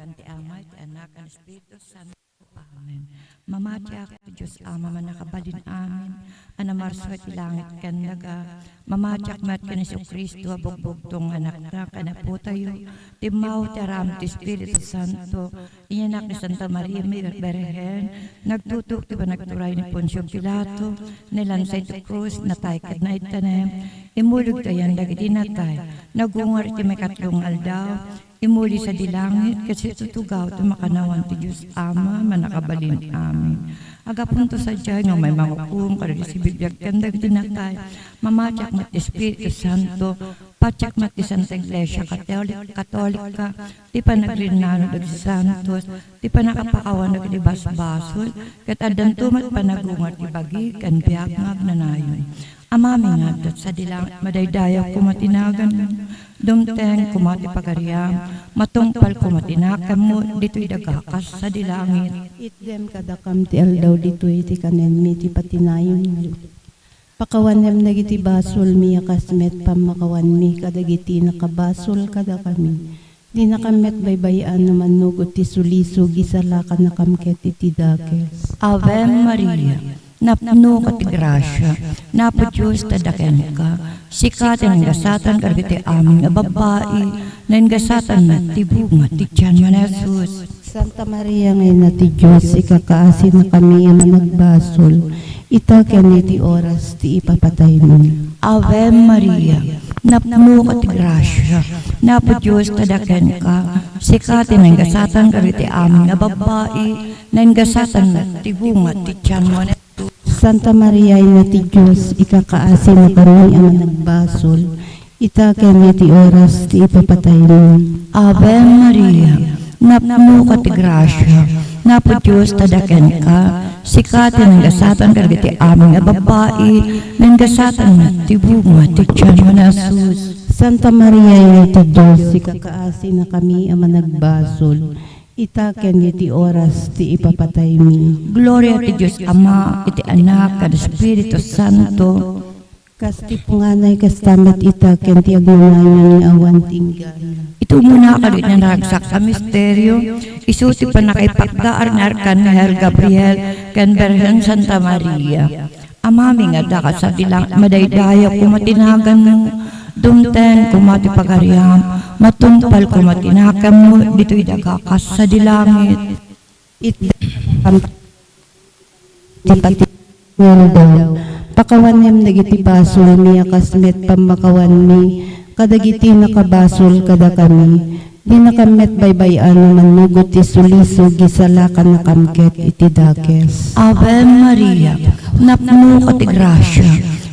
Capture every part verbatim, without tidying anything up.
Ti Ama, ti Anak, ken Espiritu Santo. Amen. Mamatiak ti Dios Ama, Mannakabalin-amin, a namarsua iti langit ken daga. Mamatiak met ken Jesu-Cristo a bugbugtong nga Anakta ken Apotayo, timmaw ti aram ti Espiritu Santo, inyanak ni Santa Maria Mir-, Birhen, nagtutok ti panagturay ni Poncio Pilato, nailansa iti krus, natay ket naitanem, immulog ti ayan dagiti natay, nagungar iti maikatlo nga aldaw, immuli sadi langit, ket situtugaw ti makannawan ti Dios Ama, Mannakabalin-amin. Aggapunto sadiay nga umay mangukom kadagiti sibibiag ken dagiti natay, mamatiak met ti Espiritu Santo, patiak met ti Santa Iglesia Katoli-, Katolika, ti panagrinnano dagiti santos, ti pannakapakawan dagiti basbasol, ket addanto met panagungar ti bagi ken biag nga agnanayon. Amami nga adda sadi langit, madaydayaw koma ti naganmo, dumteng koma ti pagariam, matungpal koma ti nakemmo, ditoy daga kas sadi langit. Itdem kadakam ti aldaw ditoy ti kanenmi ti patinayon. Pakawanem dagiti basolmi a kas met pammakawanmi kadagiti nakabasol kadakami. Dinakam met baybay-an no mannugot ti sulisog, isalakannakam ket iti dakes. Ave Maria, napnoka ti grasia, Apo Dios ti adda kenka, sika ti nagasatan kadagiti amin nga babbai, nagasatan met ti bunga ti tianmo a Jesus. Santa Maria nga Ina ti Dios, ikakaasinakami a managbasol, ita ken iti oras ti ipapataymi. Ave Maria, napnoka ti grasia, Apo Dios ti adda kenka, sika ti nagasatan kadagiti amin nga babbai, nagasatan met ti bunga ti tianmo a Jesus. Santa Maria, Ina ti Dios, ikakaasinakami a managbasol, ita ken iti oras ti ipapataymi. Ave Maria, napnoka ti grasia, Apo Dios ti adda kenka, sika ti nagasatan kadagiti amin nga babbai, nagasatan met ti bunga ti tianmo a Jesus. Santa Maria, Ina ti Dios, ikakaasinakami a managbasol, ita ken iti oras ti ipapataymi. Gloria ti Dios Ama, iti Anak, ken Espiritu Santo. Kas ti punganay, kasta met ita ken ti agnanayon nga awan ti inggana. Iti umuna kadagiti naragsak a misterio, isu ti pannakaipakdaar ni Arkanghel Gabriel ken Birhen Santa Maria. Amami nga adda kas sadi langit, madaydayaw koma ti naganmo, dumteng koma ti pagariam, matungpal koma ti nakemmo, ditoy daga kas sadi langit. Itdem ti pati nga aldaw, pakawanem dagiti basolmi a kas met pammakawanmi kadagiti nakabasol kadakami. Dinakam met baybay-an no mannugot ti sulisog, isalakannakam ket iti dakes. Ave Maria, napnoka ti grasia,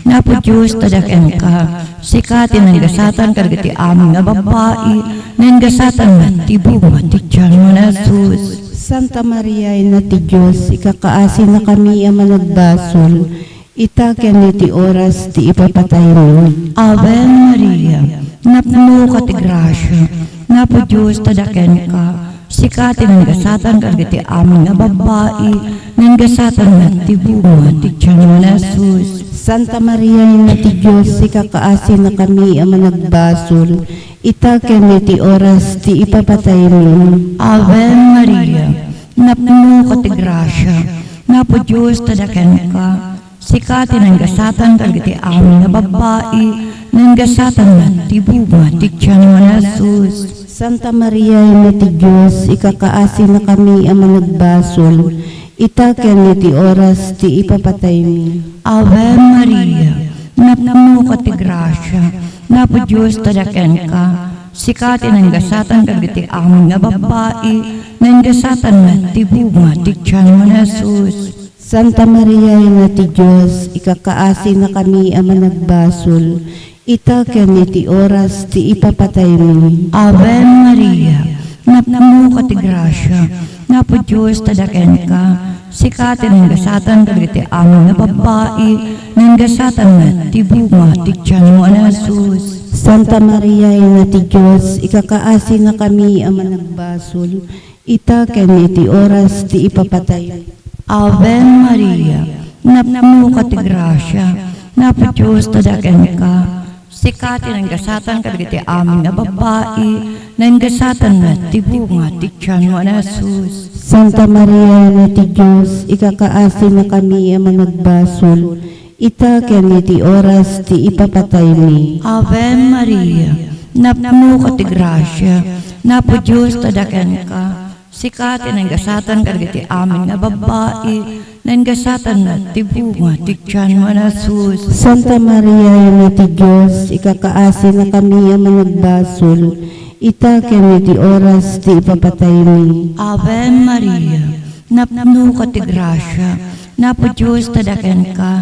Apo Dios ti adda kenka, sika ti nagasatan kadagiti amin nga babbai, nagasatan met ti bunga ti tianmo a Jesus. Santa Maria, Ina ti Dios, ikakaasinakami a managbasol, ita ken iti oras ti ipapataymi. Ave Maria, napnoka ti grasia, Apo Dios ti adda kenka, sika ti nagasatan kadagiti amin nga babbai, nagasatan met ti bunga ti tianmo a Jesus. Santa Maria, Ina ti Dios, ikakaasinakami a managbasol, ita ken iti oras ti ipapataymi. Ave Maria, napnoka ti grasia, Apo Dios ti adda kenka, sika ti nagasatan kadagiti amin nga babbai, nagasatan met ti bunga ti tianmo a Jesus. Santa Maria, Ina ti Dios, ikakaasinakami a managbasol, ita ken iti oras ti ipapataymi. Ave Maria, napnoka ti grasia, Apo Dios ti adda kenka, sika ti nagasatan kadagiti amin nga babbai, nagasatan met ti bunga ti tianmo a Jesus. Santa Maria, Ina ti Dios, ikakaasinakami a managbasol, ita ken iti oras ti ipapataymi. Ave Maria, napnoka ti grasia, Apo Dios ti adda kenka, sika ti nagasatan kadagiti amin nga babbai, nagasatan met ti bunga ti tianmo a Jesus. Santa Maria, Ina ti Dios, ikakaasinakami a managbasol, ita ken iti oras ti ipapataymi. Ave Maria, napnoka ti grasia, Apo Dios ti adda kenka, sika ti nagasatan kadagiti amin nga babbai, Naingasatan met ti bunga ti tianmo a ni Jesus. Santa Maria, Ina ti Dios, ikakaasinakami a managbasol, ita ken iti oras ti ipapataymi. Ave Maria, napnoka ti grasia, Apo Dios ti adda kenka, sika ti naingasatan kadagiti amin nga babbai, naingasatan met ti bunga ti tianmo a ni Jesus. Santa Maria, Ina ti Dios, ikakaasinakami a managbasol, ita ken iti oras ti ipapataymi. Ave Maria, napnoka ti grasia, Apo Dios ti adda kenka,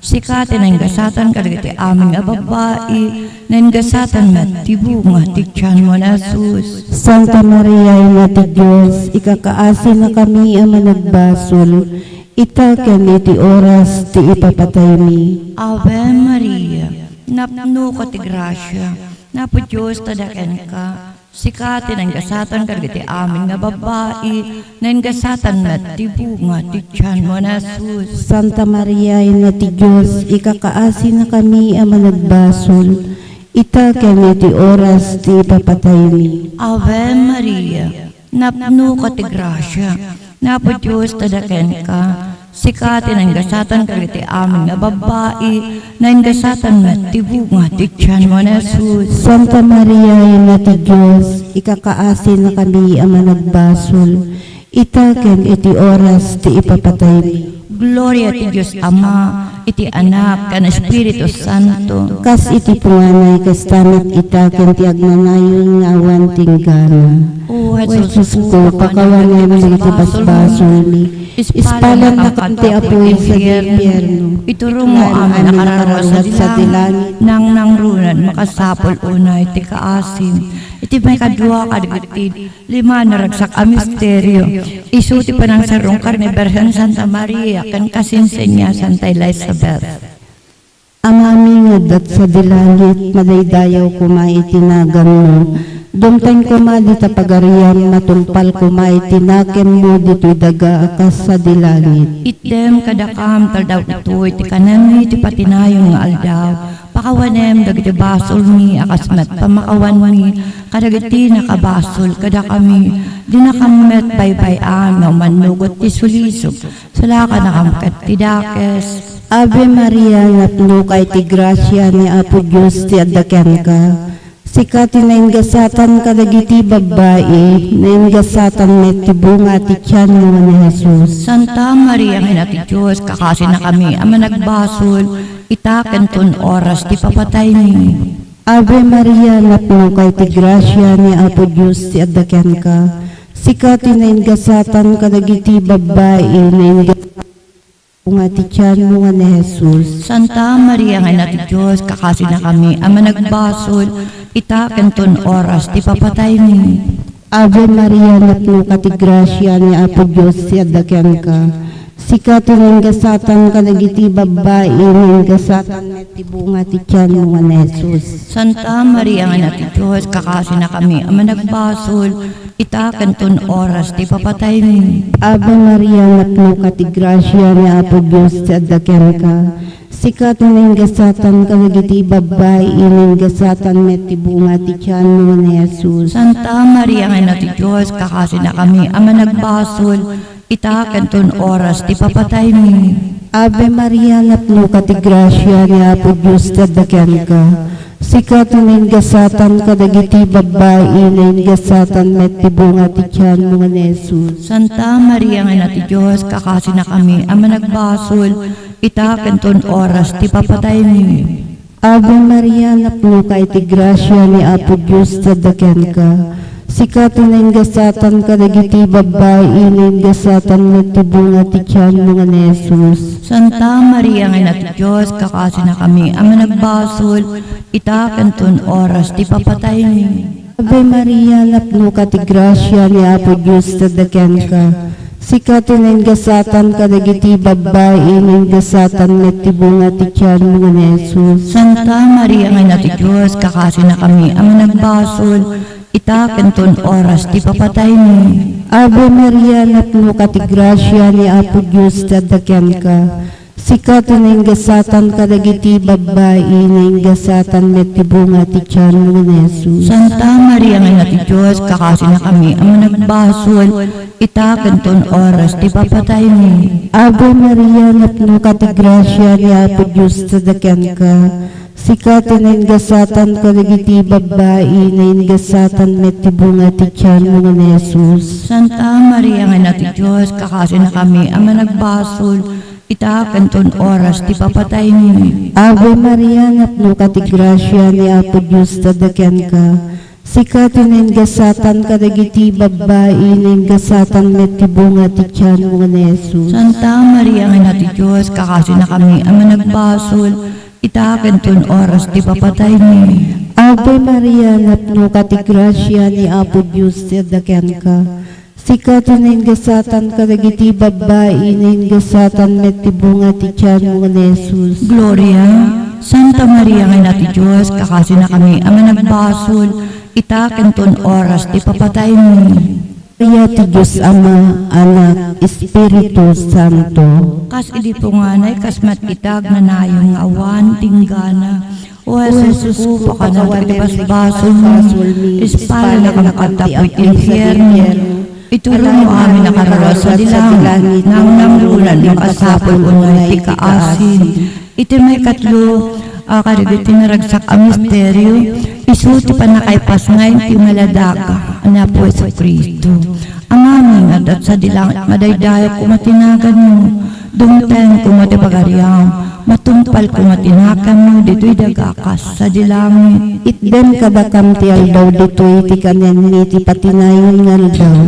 sika ti naingasatan kadagiti amin nga babbai, naingasatan met ti bunga ti tianmo a ni Jesus. Santa Maria, Ina ti Dios, ikakaasinakami a managbasol, ita ken iti oras ti ipapataymi. Ave Maria, napnoka ti grasia, Apo Dios ti adda kenka, sika ti naingasatan kadagiti amin nga babbai, naingasatan met ti bunga ti tianmo a ni Jesus. Santa Maria, Ina ti Dios, ikakaasinakami a managbasol, ita ken iti oras ti ipapataymi. Ave Maria, napnoka ti grasia, Apo Dios ti adda kenka, sika ti naingasatan kadagiti amin nga babbai, naingasatan met ti bunga ti tianmo a ni Jesus. Santa Maria, Ina ti Dios, ikakaasinakami a managbasol, ita ken iti oras ti ipapataymi. Gloria ti Dios Ama, iti Anak, ken Espiritu Santo. Kas iti punganay, kasta met ita ken ti agnanayon nga awan ti inggana. O Jesus ko, pakawanem dagiti basbasolmi. Ispalannaka ti apuy sadi infierno. Iturongmo amin a kararua sadi langit. Nangnangruna, makasapul unay ti kaasim. Iti maikadua kadagiti lima a naragsak a misterio, isu ti panangsarungkar ni Birhen Santa Maria ken kasinsennia Santa Elizabeth. Amami nga adda sadi langit, madaydayaw koma iti naganmo. Dumteng koma dita pagariam, matungpal koma iti nakemmo ditoy daga a kas sadi langit. Itdem kadakam ti aldaw itoy ti kanenmi iti patinayon nga aldaw. Pakawanem dagiti basolmi a kas met pamakawanmi kadagiti nakabasol kadakami. Dinakam met baybay-an nga umannugot ti sulisog. Salakanakam ket ti dakes. Ave Maria, napnoka iti grasia ni Apo Dios ti adda kenka. Sika ti naingasatan kadagiti babbai, naingasatan met ti bunga ti tianmo nga ni Jesus. Santa Maria nga Ina ti Dios, kakasinakami a managbasol, ita ken ton oras ti papataymi. Ave Maria, napnoka iti grasia ni Apo Dios ti adda kenka. Sika ti naingasatan kadagiti babbai, naingasatan nga ti tianmo nga ni Jesus. Santa Maria nga Ina ti Dios, kakasinakami a managbasol, ita ken ton oras ti papataymi. Ave Maria, napnoka ti grasia ni Apo Dios ti adda kenka. Sika ti naingasatan kadagiti babbai, naingasatan met ti bunga ti tianmo nga ni Jesus. Santa Maria nga Ina ti Dios, kakasinakami a managbasol, ita ken ton oras ti papataymi. Ave Maria, napnoka ti grasia ni Apo Dios ti adda kenka. Sika ti naingasatan kadagiti babbai, naingasatan met ti bunga ti tianmo nga ni Jesus. Santa Maria nga Ina ti Dios, kakasinakami a managbasol, ita ken ton oras ti papataymi. Ave Maria, napnoka ti grasia ni Apo Dios ti adda kenka. Sika ti naingasatan kadagiti babbai, naingasatan met ti bunga ti tianmo nga ni Jesus. Santa Maria nga Ina ti Dios, kakasinakami a managbasol, ita ken ton oras ti papataymi. Ave Maria, napnoka iti grasia ni Apo Dios ti adda kenka. Sika ti naingasatan kadagiti babbai, naingasatan met ti bunga ti tianmo nga ni Jesus. Santa Maria nga Ina ti Dios, kakasinakami a managbasol, ita ken ton oras ti papataymi. Ave Maria, napnoka ti grasia ni Apo Dios ti adda kenka. Sika ti naingasatan kadagiti babbai, naingasatan met ti bunga ti tianmo nga ni Jesus. Santa Maria nga Ina ti Dios, kakasinakami a managbasol, ita ken ton oras ti papataymi. Ave Maria, napnoka ti grasia ni Apo Dios ti adda kenka. Sika ti naingasatan kadagiti babbai, naingasatan met ti bunga ti tianmo nga ni Jesus. Santa Maria nga Ina ti Dios, kakasinakami a managbasol, ita ken ton oras ti papataymi. Ave Maria, napnoka ti grasia, ni Apo Dios adda kenka. Sika ti naingasatan kadagiti babbai, naingasatan met ti bunga ti tianmo nga ni Jesus. Santa Maria nga Ina ti Dios, kakasinakami a managbasol, ita ken ton oras ti papataymi. Ave Maria, napnoka ti grasia, ni Apo Dios adda kenka. Sika ti naingasatan kadagiti babbai, naingasatan met ti bunga ti tianmo nga ni Jesus. Santa Maria nga Ina ti Dios, kakasinakami a managbasol, ita ken ton oras ti papataymi. Ave Maria, napnoka ti grasia, ni Apo Dios adda kenka. Sika ti naingasatan kadagiti babbai, naingasatan met ti bunga ti tianmo nga ni Jesus. Gloria, Santa Maria nga Ina ti Dios, kakasinakami a managbasol, ita ken ton oras ti papataymi. Gloria ti Dios Ama, Anak, Espiritu Santo. Kas idi punganay, kas met ita agnanayon nga awan tinggana. O Jesus, pakawan dagiti basbasolmi, ispalnakam kadta pay ti infierno. Ituloymo amin a kararua sadi langit, nangnangruna no masapul unay ti kaasi. Iti maikatlo a kadagiti naragsak a misterio, isu ti pannakaipasngay ti maladaga a ni Apo Jesu-Cristo. Amami nga adda sadi langit, madaydayaw koma ti naganmo, dumteng koma ti pagariam, matungpal koma ti nakanmo ditoy daga kas sadi langit. Itdem kadakam ti aldaw ditoy ti kanenmi ti patinayon nga aldaw.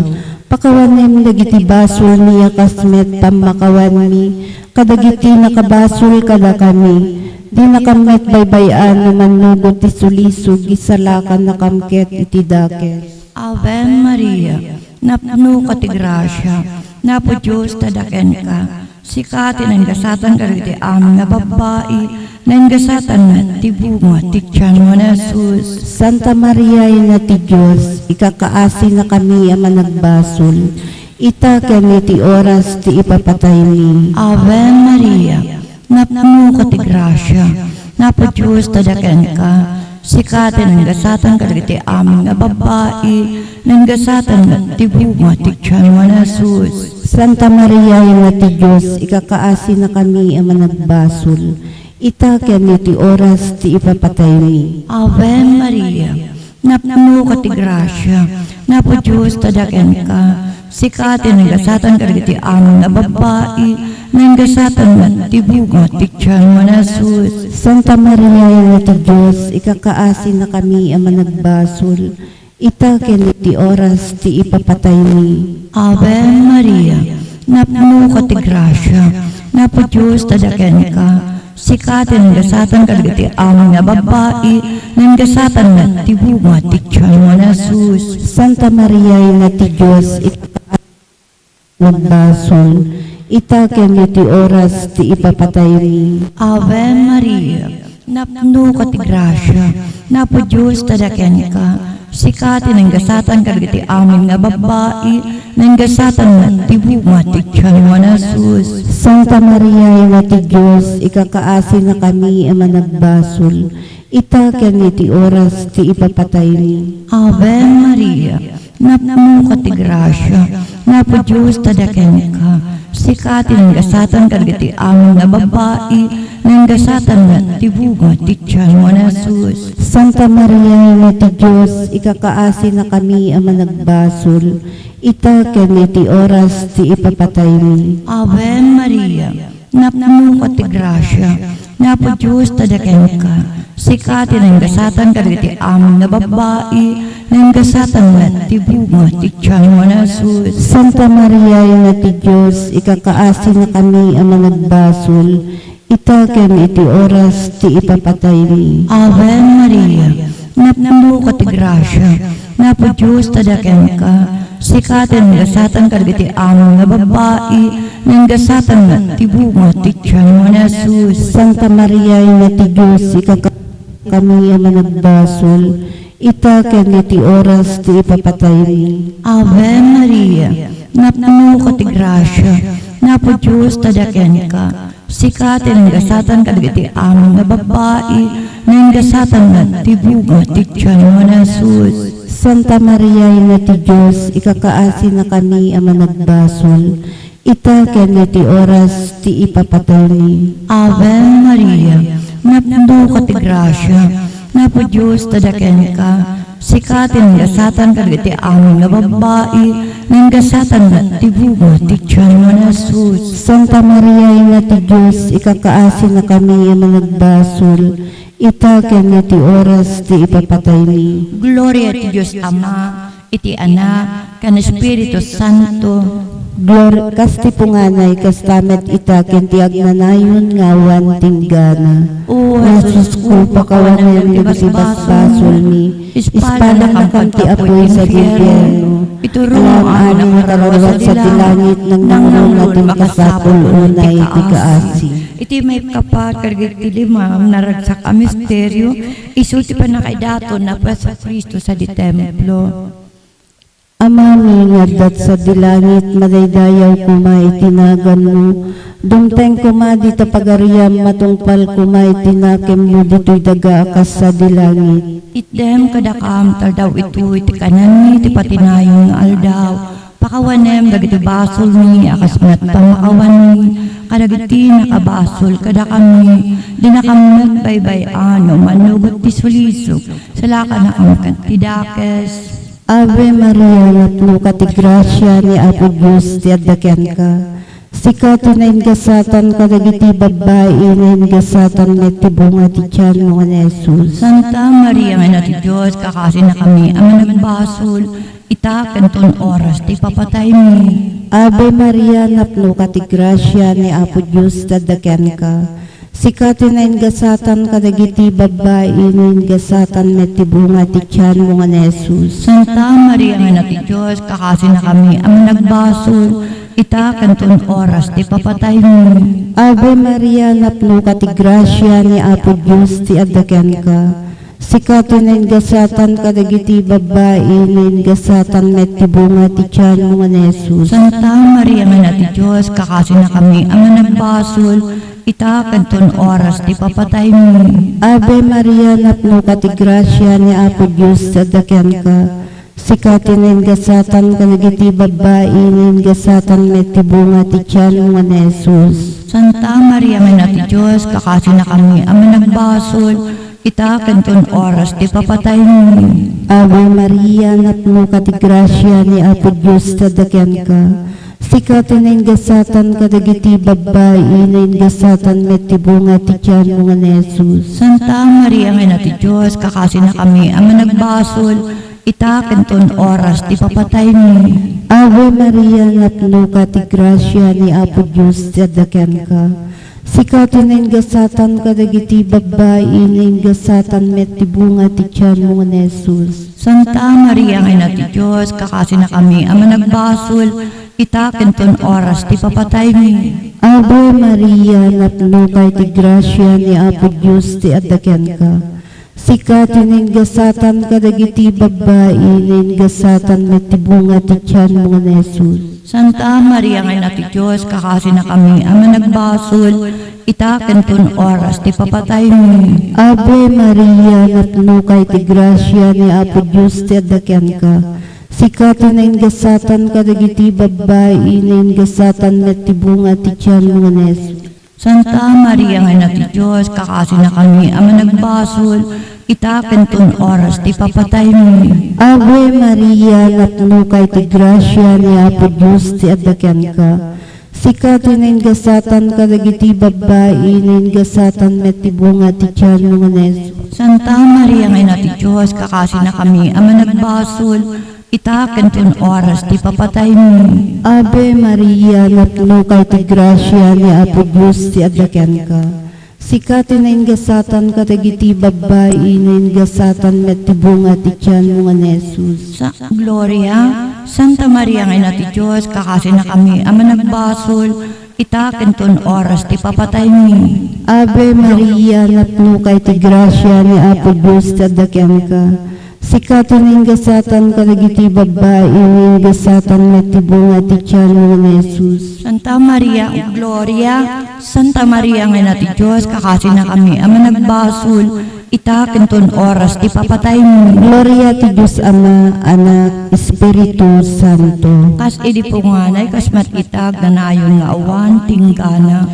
Pakawanem dagiti basolmi a kas met pammakawanmi kadagiti nakabasol kadakami. Dinakam met baybay-an no mannugot ti sulisog, isalakannakam ket iti dakes. Ave Maria, napnoka ti grasia, ni Apo Dios adda kenka. Sika ti naingasatan kadagiti amin nga babbai, naingasatan met ti bunga ti tianmo nga ni Jesus. Santa Maria, Ina ti Dios, ikakaasinakami a managbasol, ita ken iti oras ti ipapataymi. Ave Maria, napnoka ti grasia, ni Apo Dios adda kenka. Sika ti naingasatan kadagiti amin nga babbai, naingasatan met ti bunga ti tianmo nga ni Jesus. Santa Maria, Ina ti Dios, ikakaasinakami a managbasol, ita ken iti oras ti ipapataymi. Ave Maria, napnoka ti grasia, ni Apo Dios adda kenka. Sika ti naingasatan kadagiti amin nga babbai, naingasatan met ti bunga ti tianmo nga ni Jesus. Santa Maria, Ina ti Dios, ikakaasinakami a managbasol, ita ken iti oras ti ipapataymi. Ave Maria, napnoka ti grasia, ni Apo Dios adda kenka. Sika ti naingasatan kadagiti amin nga babbai, naingasatan met ti bunga ti tianmo nga ni Jesus. Santa Maria, Ina ti Dios, ikakaasinakami a managbasol, ita ken iti oras ti ipapataymi. Ave Maria, napnoka ti grasia, ni Apo Dios adda kenka. Sika ti naingasatan kadagiti amin nga babbai, naingasatan met ti bunga ti tianmo nga ni Jesus. Santa Maria, Ina ti Dios, ikakaasinakami a managbasol, ita ken iti oras ti ipapataymi. Ave Maria, napnoka ti grasia, ni Apo Dios adda kenka. Sika ti naingasatan kadagiti amin nga babbai, naingasatan met ti bunga ti tianmo nga ni Jesus. Santa Maria, Ina ti Dios, ikakaasinakami a managbasol, ita ken iti oras ti ipapataymi. Ave Maria, napnoka ti grasia, ni Apo Dios adda kenka. Sika ti naingasatan kadagiti amin nga babbai, naingasatan met ti bunga ti tianmo nga ni Jesus. Santa Maria, Ina ti Dios, ikakaasinakami a managbasol, ita ken iti oras ti ipapataymi. Ave Maria, napnoka ti grasia, ni Apo Dios adda kenka. Sika ti naingasatan kadagiti amin nga babbai, naingasatan met ti bunga ti tianmo nga ni Jesus. Santa Maria, Ina ti Dios, ikakaasinakami a managbasol, ita ken iti oras ti ipapataymi. Ave Maria, napnoka ti grasia, Apo Dios, ta adda kenka. Sika ti naingasatan kadagiti amin nga babbai, naingasatan met ti bunga ti tianmo nga ni Jesus. Santa Maria, Ina ti Dios, ikakaasinakami a managbasol, ita ken iti oras ti ipapataymi. Ave Maria, napnoka ti grasia, Apo Dios, ta adda kenka. Sika ti naingasatan kadagiti amin nga babbai, naingasatan met ti bunga ti tianmo nga ni Jesus. Santa Maria, Ina ti Dios, ikakaasinakami a managbasol, ita ken iti oras ti ipapataymi. Gloria ti Dios Ama, iti Anak, ken Espiritu Santo. Glor-, kas ti punganay, kasta met ita ken ti agnanayon nga awan tinggana. O Jesusko, pakawanem dagiti basbasolmi, ispalnakam ti apuy sadi infierno. Iturom amin a kararua sadi langit, nangnangruna ti makasapul unay ti kaasi. Iti maikkapat kadagiti lima a naragsak a misterio, isu ti pannakaidaton ni Apo Jesu-Cristo sadi templo. Amami nga adda sadi langit, madaydayaw koma iti naganmo. Dumteng koma dita pagariam, matungpal koma iti nakemmo ditoy daga a kas sadi langit. Itdem kadakam ti aldaw itoy ti kanenmi iti patinayon nga aldaw. Pakawanem dagiti basolmi a kas met pannakawanmi kadagiti nakabasol kadakami. Dinakam met baybay-an no mannugot ti sulisog. Salakanakam ket ti dakes. Ave Maria, napnoka ti grasia, ni Apo Dios ti adda kenka. Sika ti naingasatan kadagiti babbai, naingasatan met ti bunga ti tianmo nga ni Jesus. Santa Maria nga Ina ti Dios, kakasinakami a managbasol, ita ken ton oras ti papataymi. Ave Maria, napnoka ti grasia, ni Apo Dios ti adda kenka. Sika ti naingasatan kadagiti babbai, naingasatan met ti bunga ti tianmo nga ni Jesus. Santa Maria nga Ina ti Dios, kakasinakami a managbasol, ita ken ton oras ti papataymi. Ave Maria, napnoka ti grasia, ni Apo Dios ti adda kenka. Sika ti naingasatan kadagiti babbai, naingasatan met ti bunga ti tianmo nga ni Jesus. Santa Maria nga Ina ti Dios, kakasinakami a managbasol, ita ken ton oras ti papataymi. Ave Maria, napnoka ti grasia, ni Apo Dios ti adda kenka. Sika ti naingasatan kadagiti babbai, naingasatan met ti bunga ti tianmo nga ni Jesus. Santa Maria nga Ina ti Dios, kakasinakami a managbasol, ita ken ton oras ti papataymi. Ave Maria, napnoka ti grasia, ni Apo Dios ti adda kenka. Sika ti naingasatan kadagiti babbai, naingasatan met ti bunga ti tianmo nga ni Jesus. Santa Maria nga Ina ti Dios, kakasinakami a managbasol, ita ken ton oras ti papataymi. Ave Maria, napnoka ti grasia, ni Apo Dios ti adda kenka. Sika ti naingasatan kadagiti babbai, naingasatan met ti bunga ti tianmo nga ni Jesus. Santa Maria nga Ina ti Dios, kakasinakami a managbasol, ita ken ton oras ti papataymi. Ave Maria, napnoka iti grasia, ni Apo Dios ti adda kenka. Sika ti naingasatan kadagiti babbai, naingasatan met ti bunga ti tianmo nga ni Jesus. Santa Maria nga Ina ti Dios, kakasinakami a managbasol, ita ken ton oras ti papataymi. Ave Maria, napnoka iti grasia, ni Apo Dios ti adda kenka. Sika ti naingasatan kadagiti babbai, naingasatan met ti bunga ti tianmo nga ni Jesus. Santa Maria nga Ina ti Dios, kakasinakami a managbasol, ita ken ton oras ti papataymi. Ave Maria, napnoka iti grasia, ni Apo Dios ti adda kenka. Sika ti naingasatan kadagiti babbai, naingasatan met ti bunga ti tianmo nga ni Jesus. Santa Maria nga Ina ti Dios, kakasinakami a managbasol, ita ken ton oras ti papataymi. Ave Maria, napnoka iti grasia, ni Apo Dios ti adda kenka. Sika ti naingasatan kadagiti babbai, naingasatan met ti bunga ti tianmo nga ni Jesus. Sa-, Gloria, Santa Maria nga Ina ti Dios, kakasinakami a managbasol, ita ken ton oras ti papataymi. Ave Maria, napnoka iti grasia, ni Apo Dios ti adda kenka. Sika ti nainggasatan kadagiti babbai, nainggasatan met ti bunga ti tianmo nga ni Jesus. Santa Maria, Gloria, Santa Maria nga Ina ti Dios, kakasinakami a managbasol, ita ken ton oras ti papataymi. Gloria ti Dios Ama, Anak, Espiritu Santo. Kas idi punganay, kas met ita, agnanayon nga awan tinggana.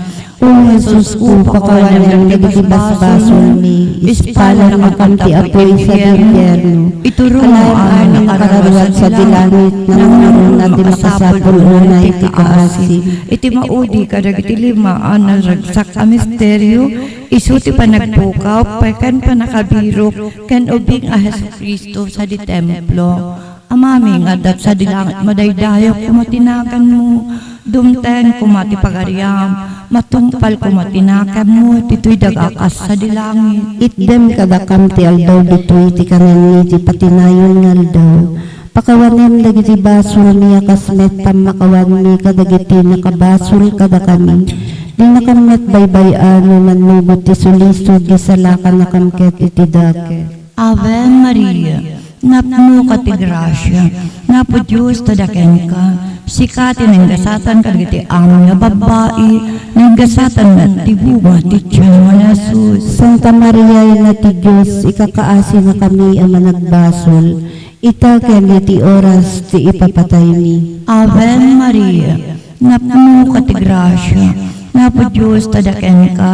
O Jesus ko, pakawanam dagiti basbasolmi, ispalannakam ti apuy sadi impierno. Ituronmo amin a kararuat sadi langit, nangnangruna ti makasapul unay ti kaasi. Iti maudi kadagiti lima a naragsak a misterio, isu ti panagpukaw, ken pannakabirok, ken ubing a Jesu-Cristo sadi templo. Amami nga adda sadi langit, madaydayawko ti naganmo, dumtengko ti pagariam, matungpalko ti naganmo, ditoy daga kas sadi langit. Itdem kadakam ti aldaw ditoy ti kanenmi ti patinayon nga aldaw. Pakawanem dagiti basolmi a kas met pammakawanmi kadagiti nakabasol kadakami. Dinakam met baybay-an no mannubot ti sulisog, isalakanakam ket iti dakes. Ave Maria, napnoka ti grasia, Apo Dios adda kenka, sika ti nainggasatan kadagiti amin nga babbai, nainggasatan met ti bunga ti tianmo a Jesus. Santa Maria, Ina ti Dios, ikakaasinakami a managbasol, ita ken iti oras ti ipapataymi. Ave Maria, napnoka ti grasia, Apo Dios adda kenka,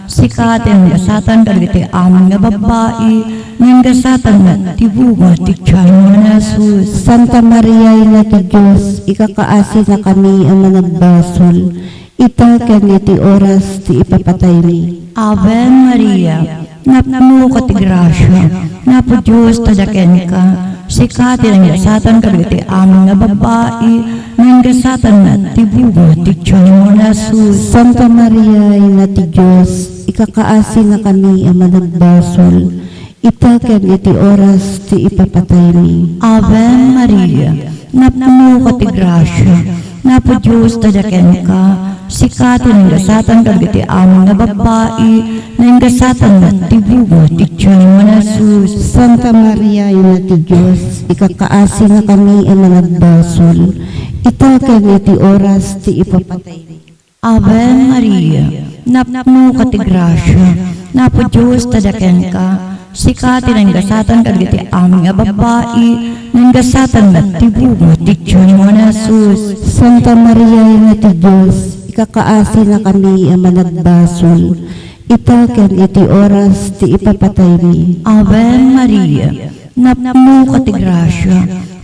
sika ti nainggasatan kadagiti amin nga babbai, nainggasatan met ti bunga ti tianmo a Jesus. Santa Maria, Ina ti Dios, ikakaasinakami a managbasol, ita ken iti oras ti ipapataymi. Ave Maria, napnoka ti grasia, Apo Dios adda kenka, sika ti nainggasatan kadagiti amin nga babbai, nainggasatan met ti bunga ti tianmo a Jesus. Santa Maria, Ina ti Dios, ikakaasinakami a managbasol, ita ken iti oras ti ipapataymi. Ave Maria, napnoka ti grasia, Apo Dios adda kenka, sika ti nainggasatan kadagiti amin nga babbai, nainggasatan met ti bunga ti tianmo a Jesus. Santa Maria, Ina ti Dios, ikakaasinakami a managbasol, ita ken iti oras ti ipapataymi. Ave Maria, napnoka ti grasia, Apo Dios adda kenka, sika ti nainggasatan kadagiti amin nga babbai, nainggasatan met ti bunga ti tianmo a Jesus. Santa Maria, Ina ti Dios, ikakaasinakami a managbasol, ita ken iti oras ti ipapataymi. Ave Maria, napnoka ti grasia,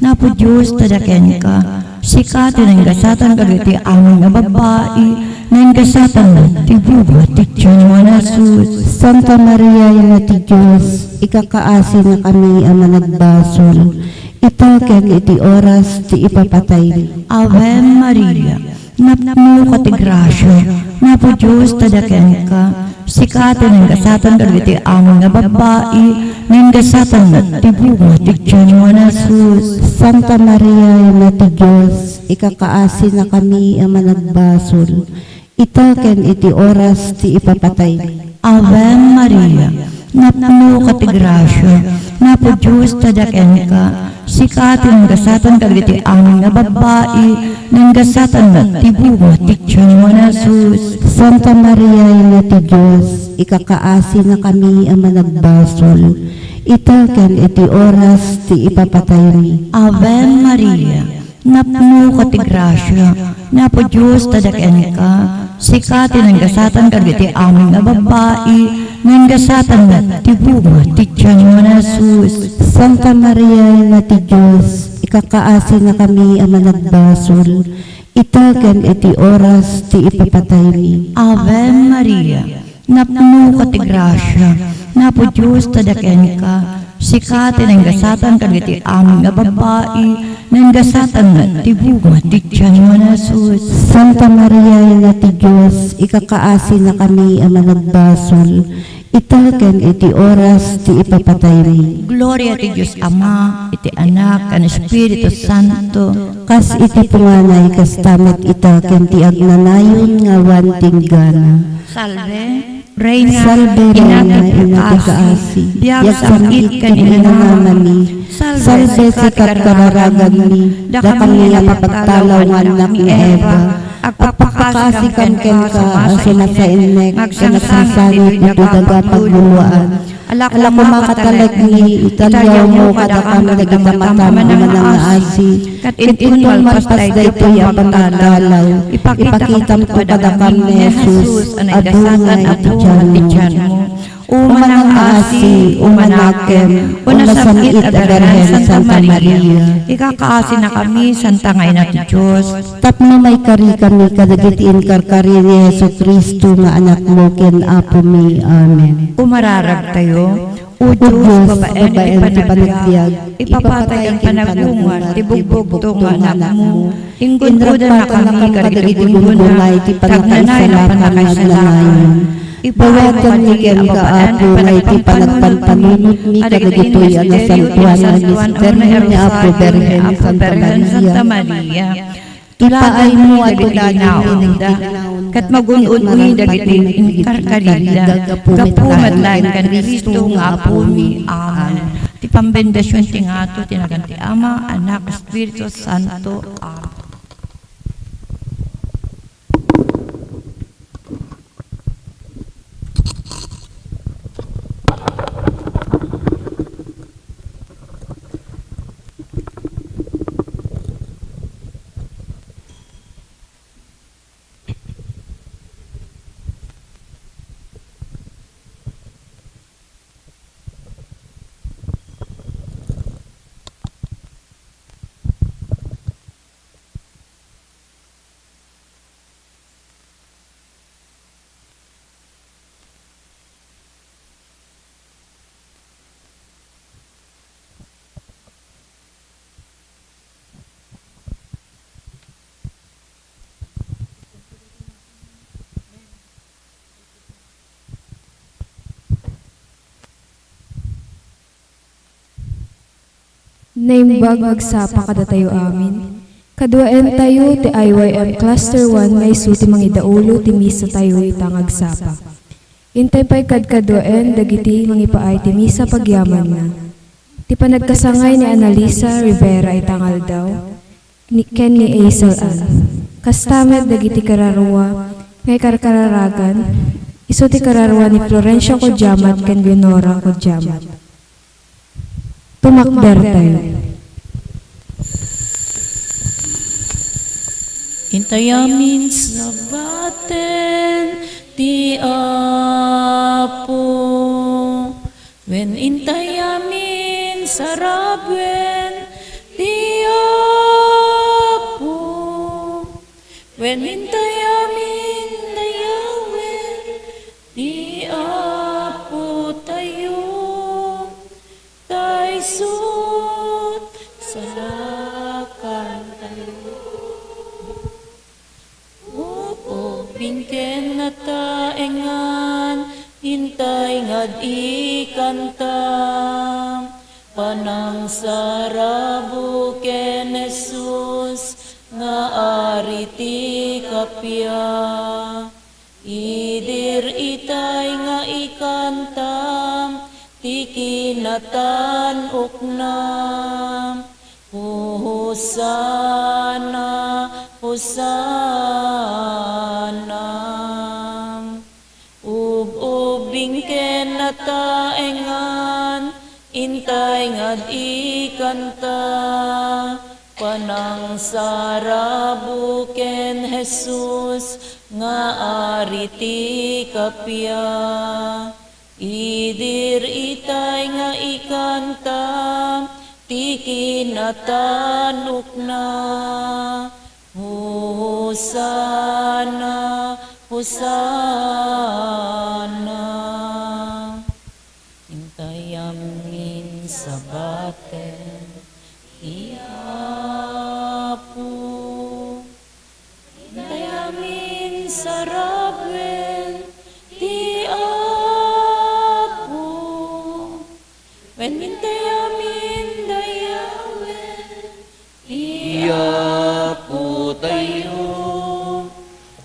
Apo Dios adda kenka, sika ti nainggasatan kadagiti amin nga babbai, nainggasatan met ti bunga ti tianmo a Jesus. Santa Maria, Ina ti Dios, ikakaasinakami a managbasol, ita ken iti oras ti ipapataymi. Ave Maria, napnoka ti grasia, Apo Dios adda kenka, sika ti nainggasatan kadagiti amin nga babbai, nainggasatan met ti bunga ti tianmo a Jesus. Santa Maria, Ina ti Dios, ikakaasinakami a managbasol, ita ken iti oras ti ipapataymi. Ave Maria, napnoka ti grasia, Apo Dios adda kenka, sika ti nainggasatan kadagiti amin nga babbai, nainggasatan met ti bunga ti tianmo a Jesus. Santa Maria, Ina ti Dios, ikakaasinakami a managbasol, ita ken iti oras ti ipapataymi. Ave Maria, napnoka ti grasia, Apo Dios adda kenka, sika ti nainggasatan kadagiti amin nga babbai, nainggasatan met ti bunga ti tianmo a Jesus. Santa Maria, Ina ti Dios, ikakaasinakami a managbasol, ita ken iti oras ti ipapataymi. Ave Maria, napnoka ti grasia, Apo Dios adda kenka, sika ti nainggasatan kadagiti amin nga babbai, nainggasatan met ti bunga ti tianmo a Jesus. Santa Maria, Ina ti Dios, ikakaasinakami a managbasol, ita ken iti oras ti ipapataymi. Gloria ti Dios Ama, iti Anak, ken Espiritu Santo. Kas iti punganay, kasta met ita ken ti agnanayon nga awan tinggana. Salve. Reyna, Salve, Ina ti Reyna, Ina ti kaasi, kaasi, biag biag sam-it sam-it ken ken inanamami. Salve, Salve, sikat sikat kararaganmi, kararaganmi, dakami dakami nga nga pagtalaw nga annak ni Eva. Agpapakaasi kam kenka, a sumasaennek, nga agsangsangit ditoy daga pagluloan. Ala koma katalekmi, italiawmo kadakam dagiti matam a manangaasi, ket inton malpas daytoy a pagtalaw, ipakitamto kadakam ni Jesus a naidasatan a bunga ti tianmo. O manangaasi, o manakem, o nasan-it a Birhen Santa Maria, ikakaasinakami, Santa nga Ina ti Dios. Tapno maikarikami kadagiti inkarkari ni Jesu-Cristo nga Anakmo ken Apomi. Amen. Umararagtayo. O Dios, babaen ti panagbiag, ipapatay ken panagungar ti bugbugto nga Anakmo. Inggunggonakami kadagiti gunggona iti pannakaisalakan nga agnanayon. Ibabaga kenka, Apo, nga iti panagpampanunotmi kadagitoy a nasantoan nga misterio ni Apo Birhen Santa Maria. Ipaaymo a tudanenmi dagiti kinaonda, ket magun-on-oni dagiti inkarkarida, gapu met laeng ken Cristo nga Apomi. Amen. Ti pambendision ti ngato ti nagan ti Ama, Anak, Espiritu Santo. Amen. Naimbag nga agsapa kadatayo amin. Kaduaentayo ti I Y M Cluster one nga isu ti mangidaulo ti misatayo ita nga agsapa. Intay pay kadkaduaen dagiti mangipaay ti misa pagyamanna. Ti panagkasangay ni Annalisa Rivera ita nga aldaw, ni, ken ni Hazel Ann. Kasta met dagiti kararua nga ikarkararagan, isu ti kararua ni Florencio Codiamat ken Leonora Codiamat. Tumakdertayo. Intayamin sabaten ti Apo. Wen intayamin sarabuen ti Apo. Wen intayamin dayawen ti Apotayo. Ta isut' salakantayo. Ub-ubbing ken nataengan, intay nga ad-ikanta. Panangsarabok ken Jesus nga Ari ti kappia. Idi itay nga ikantam ti kinatan-oknam. Hosanna, Hosanna. Ub-ubbing ken nataengan, intay nga ad-ikanta. Panangsarabok ken Jesus nga Ari ti kappia. Idi itay nga ikantam ti kinatan-okna. Hosanna, Hosanna. Intayamin sabaten ti Apo. Intayamin sarabuen ti Apo. Wen intayamin dayawen ti Apotayo.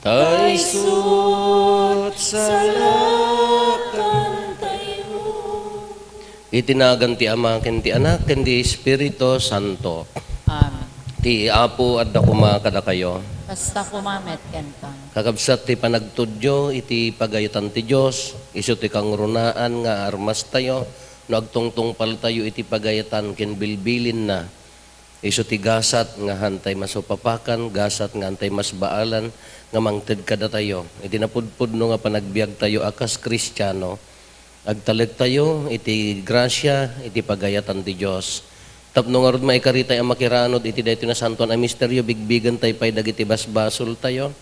Ta isut' sala Iti nagan ti Ama, ken ti Anak, ken ti Espiritu Santo. Amen. Ti Apo adda koma kadakayo. Kasta koma met kenka. Kakabsat ti panagtudyo iti pagayatan ti Dios, isu ti kangrunaan nga armastayo no agtungtungpaltayo iti pagayatan ken bilbilinna. Isu ti gasat nga haantay masupapakan, gasat nga haantay masbaalan nga mangted kadatayo. Iti napudpudno nga panagbiagtayo a kas Kristiano, agtalektayo iti grasia iti pagayatan ti Dios. Tapno ngarud maikaritay a makiranud iti daytoy nasantoan a misterio, bigbigentay pay dagiti basbasoltayo.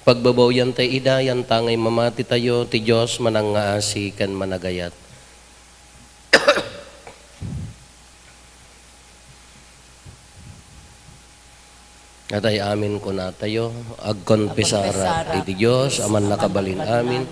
Pagbabawiantay ida, yantangay mamatitayo, ti Dios manangngaasi ken managayat. Natay amin kunatayo, agkonpesarak iti Dios a mannakabalin amin,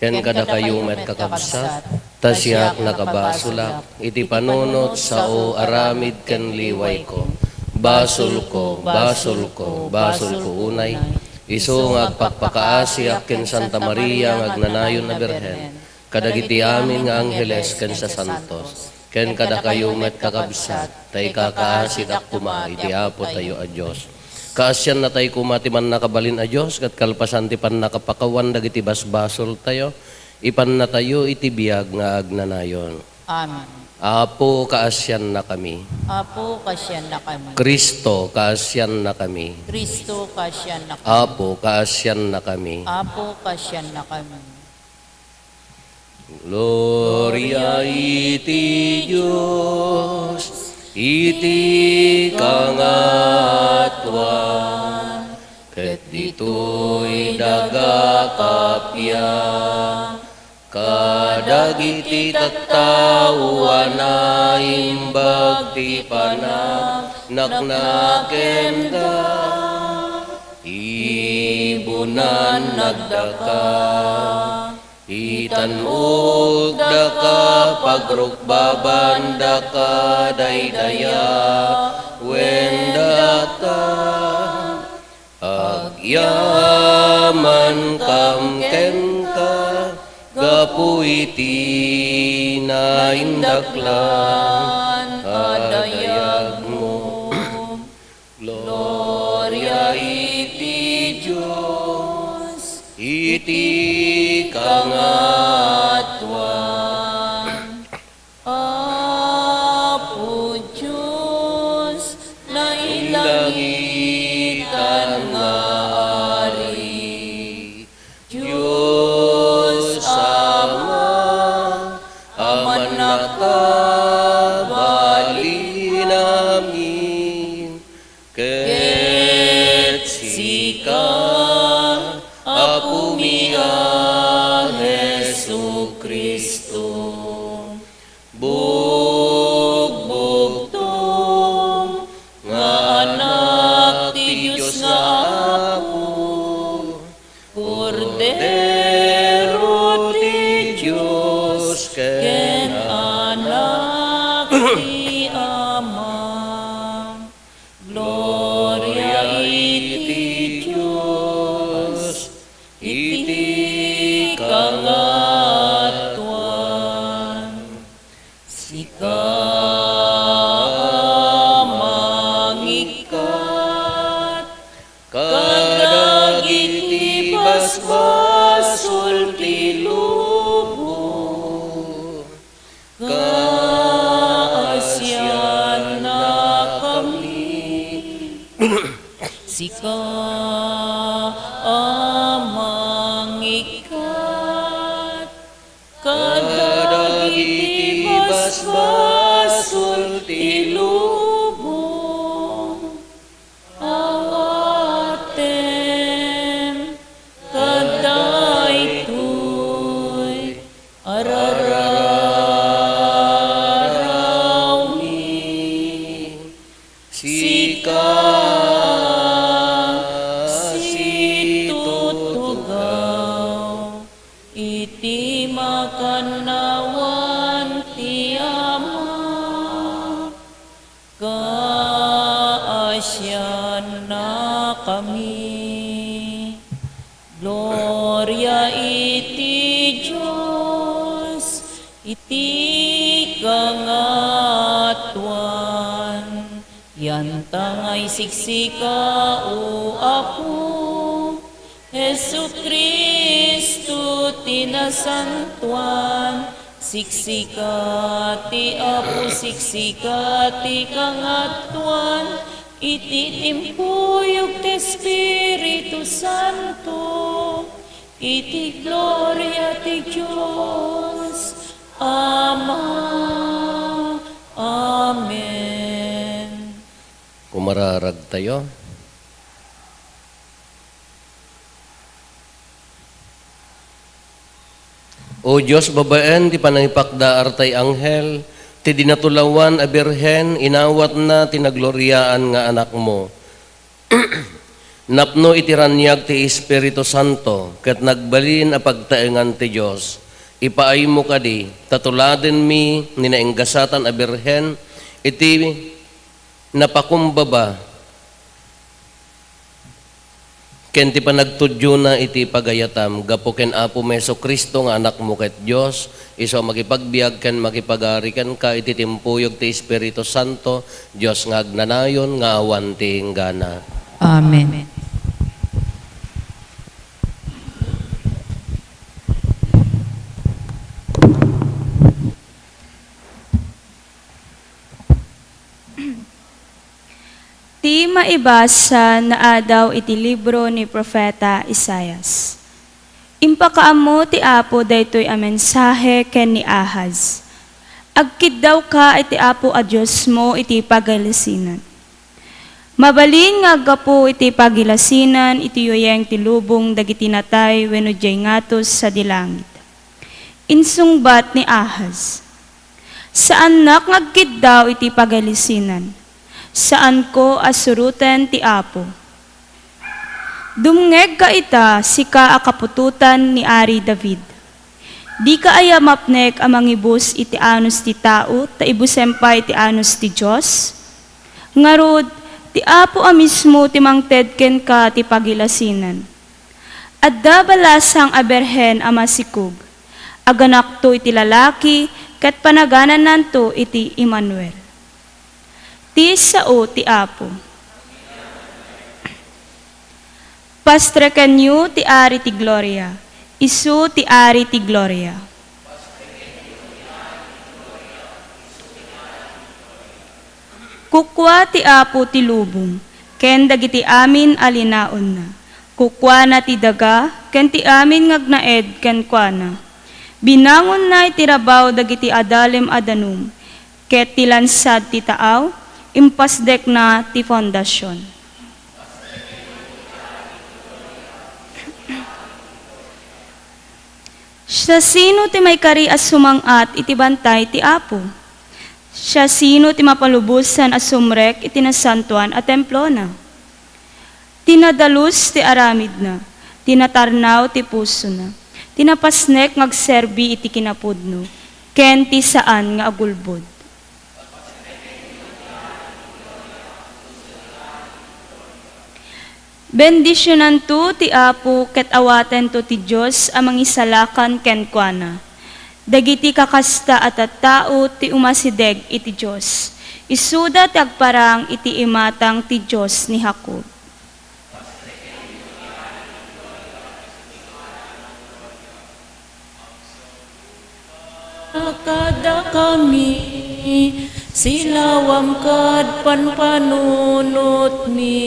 ken kadakayo met kakabsat, ta siak nakabasolak iti panunot, sao, aramid ken liwayko. Basolko, basolko, basolko unay, isu nga agpakpakaasiak ken Santa Maria nga agnanayon a Birhen, kadagiti amin nga angheles ken sasantos, ken kadakayo met kakabsat, ta ikakaasidak koma iti Apotayo a Dios. Kaasiannatay koma ti Mannakabalin a Dios, ket kalpasan ti pannakapakawan dagiti basbasoltayo, ipannatayo iti biag nga agnanayon. Amen. Apo, kaasiannakami. Apo, kaasiannakami. Cristo, kaasiannakami. Cristo, kaasiannakami. Apo, kaasiannakami. Apo, kaasiannakami. Gloria iti Dios iti kangatoan, ket ditoy daga kappia, kadagiti tattao a naimbag ti panagnakenda, ibunan nagdaka. Itan-ok daka, pagrukbaban daka, daydayawen daka. Agyamankam kenka gapu iti naindaklan a dayagmo. Gloria iti Dios iti kangatoan. Apo Dios, nailangitan nga Ari, Dios Ama a mannakabalin amin, ket sika, Apomi a Jesu-Cristo, bugbugtong nga Anak ti Dios nga Apo, Kordero ti Dios ken Anak ti Ama. Gloria iti Dios iti kangatoan. Sika a mangikkat kadagiti basbasol ti lubong, kaasiannakami. Sika a mangikkat kadagiti basbasol ti lubong, awatem kadaytoy a rararawmi. Sika situtugaw iti makannawan ti Ama. Kaasiannakami. Gloria iti Dios iti Nga isiksika, O Apo, Jesu-Cristo ti nasantoan, siksika ti Apo, siksika ti kangatoan, iti timpuyog ti Espiritu Santo, iti gloria ti Dios Ama. Amen. Kumararagtayo. O Dios, babaen ti panangipakdaar tay anghel, ti dinatulawan a Birhen, inawatna ti nagloriaan nga Anakmo. Napno iti raniag ti Espiritu Santo, ket nagbalin a pagtaengan ti Dios. Ipaaymo kadi, ta tuladenmi ni nainggasatan a Birhen, iti napakumbaba ken ti panagtudiona iti pagayatam gapu ken Apomi Jesu-Cristo nga Anakmo ket Dios, isu a makipagbiag ken makipagari kenka iti timpuyog ti Espiritu Santo, Dios nga agnanayon nga awan ti inggana. Amen. Ti maibasa naadaw iti libro ni Profeta Isaias. Impakaammo ti Apo daytoy a mensahe ken ni Ahaz, "Agkiddawka iti Apo a Diosmo iti pagilasinan. Mabalin nga aggapu iti pagilasinan iti yuyeng ti lubong dagiti natay wenno diay ngatos sadi langit." Insungbat ni Ahaz, "Saannak nga agkiddaw iti pagilasinan. Saanko a suroten ti Apo." Dumngegka ita, sika a kaputotan ni Ari David. Dika aya mapnek a mangibus iti anus ti tao ta ibusem pay ti anus ti Dios? Ngarud, ti Apo a mismo ti mangted kenka ti pagilasinan. Adda balasang a birhen a masikog. Aganakto iti lalaki, ket panaganannanto iti Emmanuel. Ti sao ti Apo. Pastrekenyo ti Ari ti Gloria. Isu ti Ari ti Gloria. Kukua ti Apo ti lubong ken dagiti amin a linaonna. Kukuana ti daga ken ti amin nga agnaed kenkuana. Binangonna iti rabaw dagiti adalem a danum, ket ti lansad ti taaw, impasdekna ti fondasion. Siasino ti maikari a sumang-at iti bantay ti Apo? Siasino ti mapalubosan a sumrek iti nasantoan a templona? Ti nadalus ti aramidna, ti natarnaw ti pusona, ti napasnek nga agserbi iti kinapudno, ken ti saan nga agulbod. Bendisionanto ti Apo ket awatento ti Dios a mangisalakan kenkuana. Dagiti kakasta a tattao ti umasideg iti Dios. Isuda ti agparang iti imatang ti Dios ni Jacob. Kadakami, silawam kad panpanunotmi,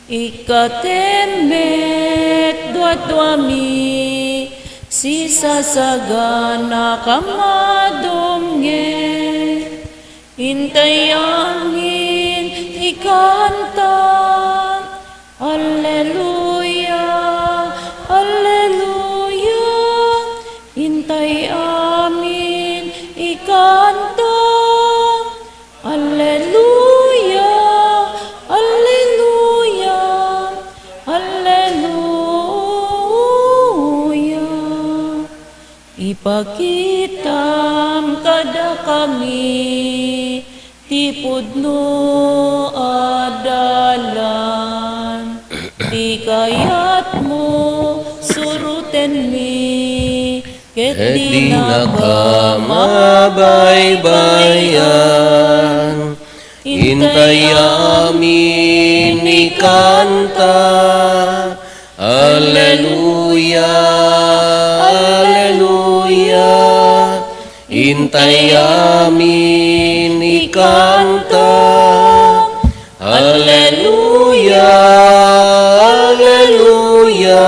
ikkatem met duaduami, sisasagana kamadumngeg. Intay amin ikanta, Alleluia, Alleluia. Intay amin ikanta, Alleluia, Alleluia, Alleluia. Ipakitam kadakami ti pudno a dalan, ti kayatmo surotenmi, ket dinaka mabaybayan. Intayamin ikanta. Alleluia, alleluia. Intayamin ikanta. Alleluia, alleluia.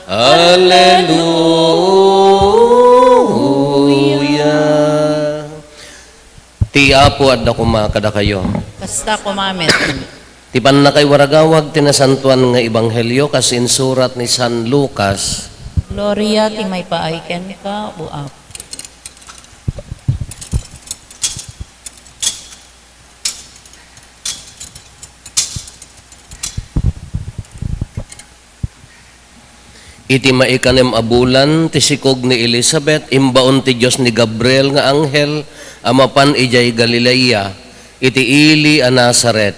Alleluia. Ti Apo adda koma kadakayo. Kasta koma met. Ti pannakaiwaragawag ti nasantoan nga ebanghelio kas insurat ni San Lucas. Gloria ti maipaay kenka, O Apo. Iti maikanem a bulan ti sikog ni Elisabet, imbaon ti Dios ni Gabriel nga anghel a mapan idiay Galilea, iti ili a Nazaret.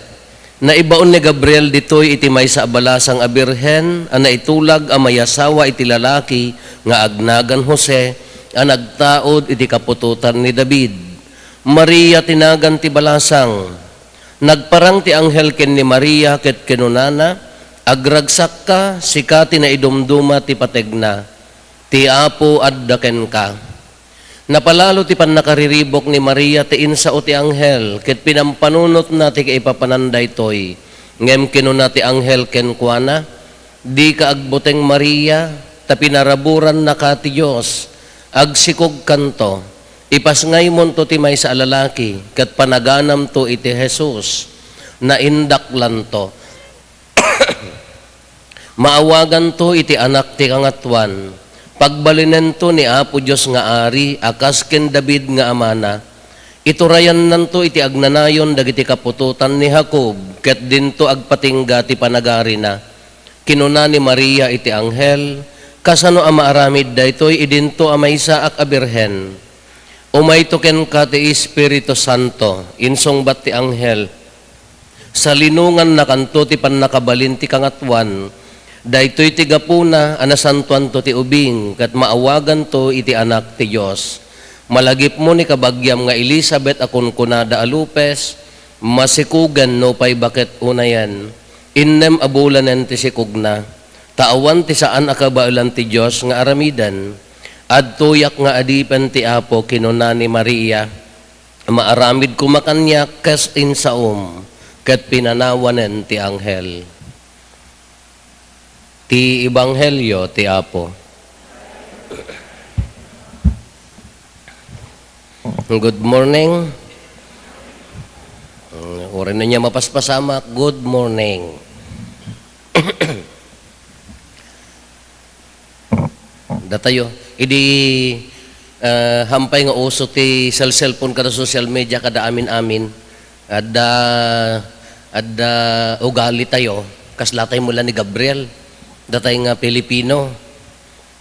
Naibaon ni Gabriel ditoy iti maysa a balasang a birhen a naitulag a mayasawa iti lalaki nga agnagan Jose a nagtaud iti kaputotan ni David. Maria ti nagan ti balasang. Nagparang ti anghel ken ni Maria ket kinunana, "Agragsakka, sika ti naidumduma ti pategna. Ti Apo adda kenka." Napalalo ti pannakariribuk ni Maria ti insao ti anghel ket pinampanunotna ti kaipapanan daytoy. Ngem kinuna ti anghel kenkuana, "Dika agbuteng, Maria, ta pinaraburannaka ti Dios. Agsikogkanto. Ipasngaymonto ti maysa a lalaki, ket panaganamto iti Jesus. Naindaklanto. Maawaganto iti Anak ti Kangatoan. Pagbalinento ni Apo Dios nga Ari a kas ken David nga amana. Iturayannanto iti agnanayon dagiti kaputotan ni Jacob, ket dinto agpatingga ti panagarina." Kinuna ni Maria iti anghel, "Kasano a maaramid daytoy idinto a maysaak a birhen? Umayto kenka ti Espiritu Santo," insungbat ti anghel. "Salinongannakanto ti pannakabalin ti Kangatoan. Daytoy ti gapuna a nasantoanto ti ubing ket maawaganto iti Anak ti Dios. Malagipmo ni kabagiam nga Elisabet a kunkunada a lupes, masikugen nupay baket unayen. Innem a bulanen ti sikogna, ta awan ti saan a kabaelan ti Dios nga aramiden. Adtoyak nga adipen ti Apo," kinuna ni Maria. "Maaramid koma kaniak kas insaom," ket pinanawanen ti anghel. Ti Ebanghelio ti Apo. Good morning. Mm, uray no ania mapaspasamak, good morning. Datayo, idi, ah, hampay nga uso ti cell-, cellphone kada social media kada amin-amin, adda, adda ugali tayo, kasla tayo mula ni Gabriel, datay nga Pilipino.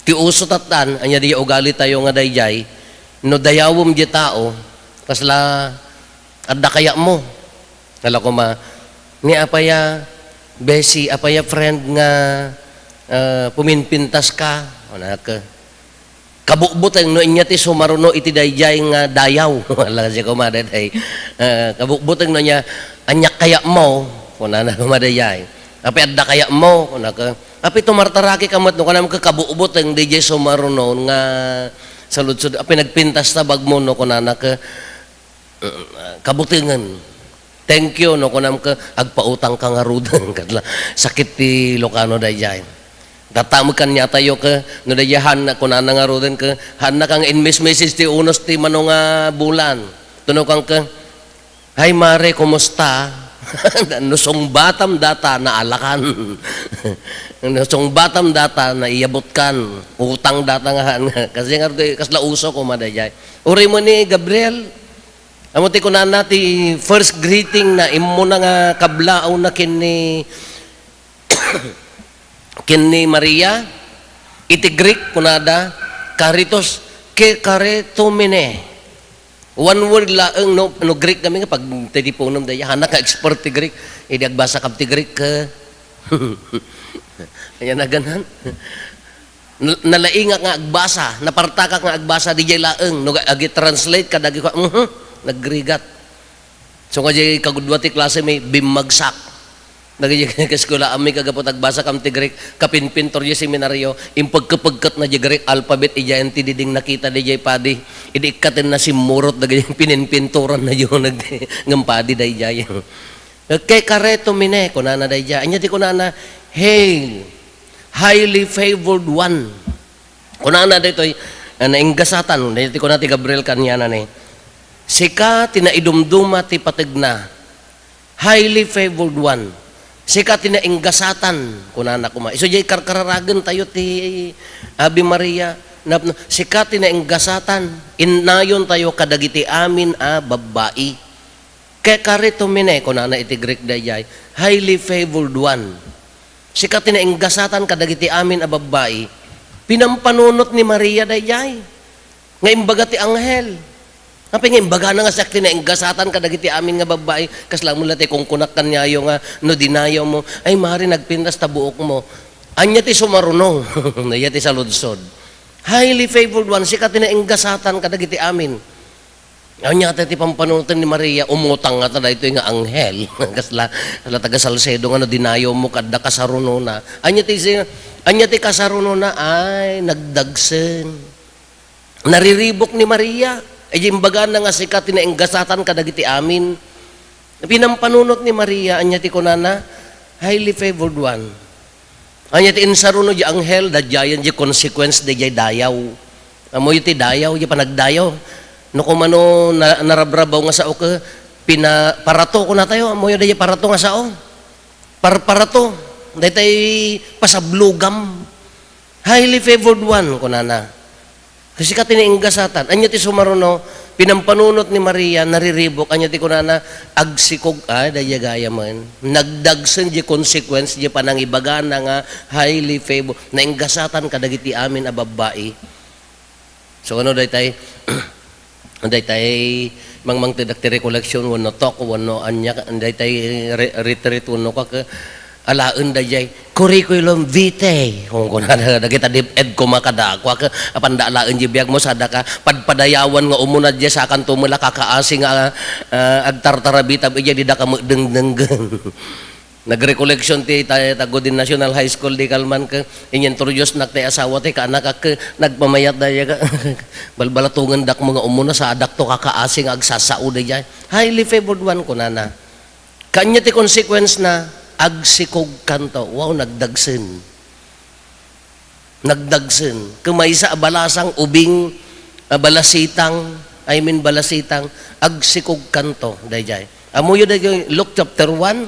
Ti uso tattan, ania di ugali tayo nga dayjay, no dayawem di tao, kasla adda kayatmo. Ala koma, ni apaya, besi, apaya friend nga, ah, puminpintas ka, o nak, kabukbuteng no ania ti sumaruno iti dayjay nga dayaw. Ala kasi koma dayjay. Ah, kabukbuteng no ania, ania kayatmo, kunana koma dayjay. Apay adda kayatmo, kunana ka. Apay tumartaraki ka met, no, kunana ka kabukbuteng, dayjay sumaruno nga saludsod, apay nagpintas ta bagmo, no, kunana ka. Kabutengen. Thank you, no, kunam ka, agpautang ka ngaruden, katla. Sakit ti Ilocano dayjay. Tatta met kaniatayo ka, no, dayjay han, kunana ngaruden ka, han na kang in-message ti unos ti mano nga bulan. Tuno kang ka, "Hi, Mare, kumusta?" No sungbatam data, naalakan. No sungbatam data, naiyabutkan. Utang data nga han nga. Kasi nga, kasla uso koma dayjay. Uray mo ni Gabriel, Amo ti kunana ti first greeting na immuna nga kablaawna ken ni, ken ni Maria. Iti Greek, kunada, "Karitos ke karitomene." One word laeng, no, no Greek kami nga pag titipunom daya, hanak nga expert ti Greek, idi agbasa kab ti Greek, ka. Ayan na ganan. Nal-, nalaingak nga agbasa, napartakak nga agbasa, dijay laeng, no, agi-translate kadagiko, mhm, nagrigat. So, nga di kagudua ti klase mi, bimmagsak. Dagiti kaeskwelaanmi, kagapu ta agbasakam ti Greek, kapinpintor di seminario, impagkapagkatna di Greek alphabet, idiay ti diding nakita, di jay padi. Idi ikkatenna simmurot, dagiti pininpinturan na yun, nag-, ngem padi, dayjay. "Kekare tumine," kunana dayjay. Anya ti kunana, "Hail, highly favored one." Kunana daytoy, ah, nainggasatan, daytoy kuna ti Gabriel kaniana ni, "Sika ti naidumduma ti pategna, highly favored one. Sika ti nainggasatan," kunana koma. Isu jay karkararagen tayo ti Ave Maria, napno, "Sika ti nainggasatan, innayon tayo kadagiti amin a babbai." "Kekare tumine," kunana iti Greek dayjay, "highly favored one." Sika ti nainggasatan kadagiti amin a babbai. Pinampanunot ni Maria dayjay. Nga imbaga ti anghel. Apay nga imbagana nga siak ti nainggasatan kadagiti amin nga babbai? Kasla mo la ti kunkunak kaniayo nga no dinayaw mo, "Ay, Mari, nagpintas ta buok mo." Anya ti sumaruno? Anya ti saludsod? "Highly favored one, sika ti nainggasatan kadagiti amin." Anya ta ti pampanunoten ni Maria, umutang nga ta daytoy nga anghel. Kasla, kasla taga Salcedo nga no dinayaw mo kadda kasarunona. Anya ti si-, anya ti kasarunona? Ay, nagdagsen. Nariribuk ni Maria. Ay, imbagana nga sika ti nainggasatan kadagiti amin. Pinampanunot ni Maria, anya ti kunana? "Highly favored one." Anya ti insaruno di anghel, daydiayen di consequence daydiay dayaw. Ammoyo ti dayaw, di panagdayaw. No kumano na-, narabrabaw nga sao ket pina-, parato, kunatayo, ammoyo daydiay parato nga sao? Parparato. Daytay pasablugam. "Highly favored one," kunana. Sika ti nainggasatan. Anya ti sumaruno? Pinampanunot ni Maria, nariribuk. Anya ti kunana? Agsikog, ah, daydiay gayam. Nagdagsen di consequence di panangibagana nga highly favored. Nainggasatan kadagiti amin a babbai. So, ano, daytay, daytay, mangmangtedak ti recollection, wenno talk, wenno ania, daytay re-, retreat, wenno kak-, alaen dayjay curriculum vitae. Kung kunana, dagita DepEd koma kadakuak, apanda alaen di biag mo, sadaka padpadayawan nga umuna, di sakanto met la kakaasi nga, ah, agtartarabita, idiay dida ka met dengdenggen. Nagrecollection ti ta-, Tagudin National High School, di kalman ka, inintroduce nak ti asawa ti kaanak, ak, nagpamayat daya ka, balbalatongen dak mga umuna, sadak to kakaasi nga agsasao dayjay. Highly favored one, kunana. Kanya ti consequence na, agsikog kanto. Wow, nagdagsen. Nagdagsen. Ket maysa a balasang, ubing, a balasitang, I mean, balasitang, agsikog kanto, dayjay. Ammoyo dayjay, Luke chapter one,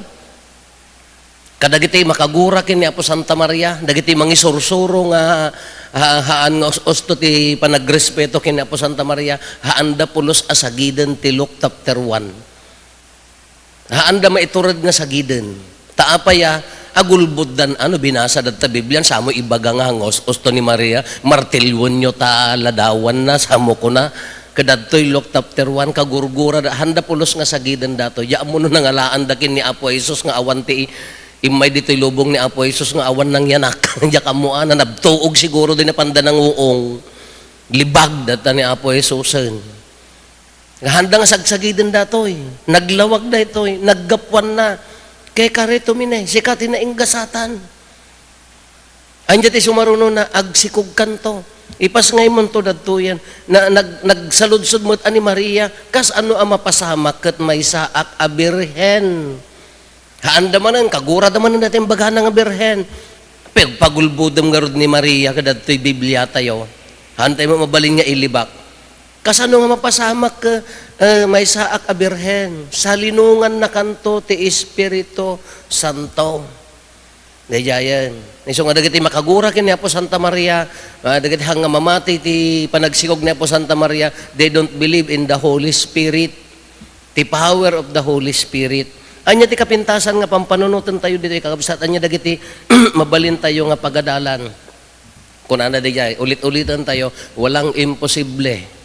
kadagiti makagura ken ni Apo Santa Maria, dagiti mangisursuro nga ha-, haan nga us-, usto ti panagrespeto ken ni Apo Santa Maria, haanda pulos a sagiden ti Luke chapter one. Haanda maitured nga sagiden. Ta apay a, agulboddan, ano, binasa dadta Biblian, samo ibaga nga, nga us-, usto ni Maria, martilionyo ta ladawanna, samo kuna, kadadtoy Luke chapter one, kagurgura da, haanda pulos nga sagiden dato. Ya, ammo no nangalaan da ken ni Apo Jesus nga awan ti immay ditoy lubong ni Apo Jesus nga awan nangyanak. Diak ammo a, nanabtuog siguro din a panda nanguong. Libag data ni Apo Jesusen. Nga handa nga sagsagiden datoy, naglawag daytoy, naggapuanna. Kekare tumine, sika ti nainggasatan. Anya ti sumaruno na agsikog kanto. Ipas ngay monto dadtoyen. Na, nag-, nagsaludsod met a ni Maria, kas ano a mapasamak ket maysaak a birhen. Haanda manen, kagurada manen dati imbagana nga birhen. Pagpagulbodem ngarud ni Maria kadadtoy Biblia tayo. Haantay mo mabalin nga ilibak. Kasano nga mapasamak, eh, maysaak a birhen? Salinungan na kanto ti Espiritu Santo. Daydiayen. Isu nga dagiti makagura ken ni Apo Santa Maria, ah, dagiti hang nga mamati ti panagsikog ni Apo Santa Maria, they don't believe in the Holy Spirit. Ti power of the Holy Spirit. Anya ti kapintasan nga pampanunoten tayo ditoy, kakabsat? Anya dagiti mabalin tayo nga pagadalan? Kunana dayjay, ulit-uliten tayo, walang imposible.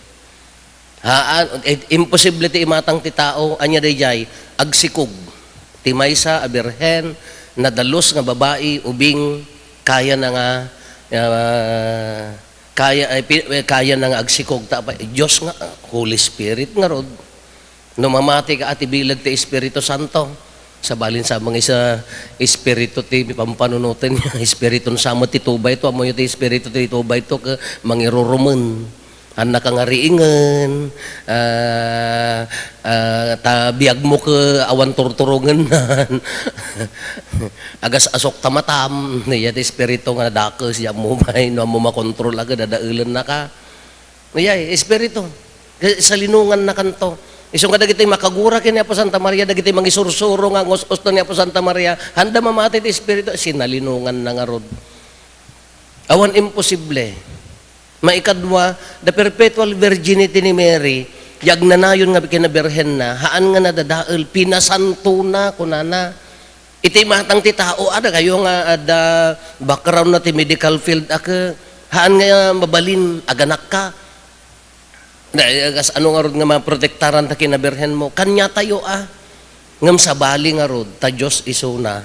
Haan, eh, imposible ti imatang ti tao. Anya dayjay, agsikog. Ti maysa a birhen, nadalus nga babai, ubing, kaya na nga, ah, kaya, eh, pi-, eh, kaya na nga agsikog. Ta, Dios nga, ah, Holy Spirit ngarud. No mamati ka, a, ti bileg ti Espiritu Santo, sabalin sa mga isa, Espiritu ti pampanunoten niya, Espiritu sa met ti tubay to, ammoyo ti Espiritu ti tubay to, ke mangirurumen. Annaka nga riingen, ah, ah, ta biag mo ke awan turturongennan. Agas-asok ta matam, iya ti Espiritu nga nadakes, di ammo pay, no ammo makontrol, aga, dadaelen naka. Iyay, Espiritu. Kay salinungan na kanto. Isu nga dagiti makagura ken ni Apo Santa Maria, dagiti mangisursuro nga ngus-usto ni Apo Santa Maria, handa mamati ti Espiritu, sinalinungan na ngarud. Awan imposible. Maikadua, the perpetual virginity ni Mary, ya agnanayon nga kinabirhenna, haan nga nadadael, pinasantona, kunana. Iti matang ti tao, ada kayo nga adda background na ti medical field, a, ke, haan nga mabalin, aganakka. Da, kas ano ngarud nga maprotektaran ta kinabirhen mo? Kaniatayo, a. Ngem sabali ngarud, ta Dios isuna.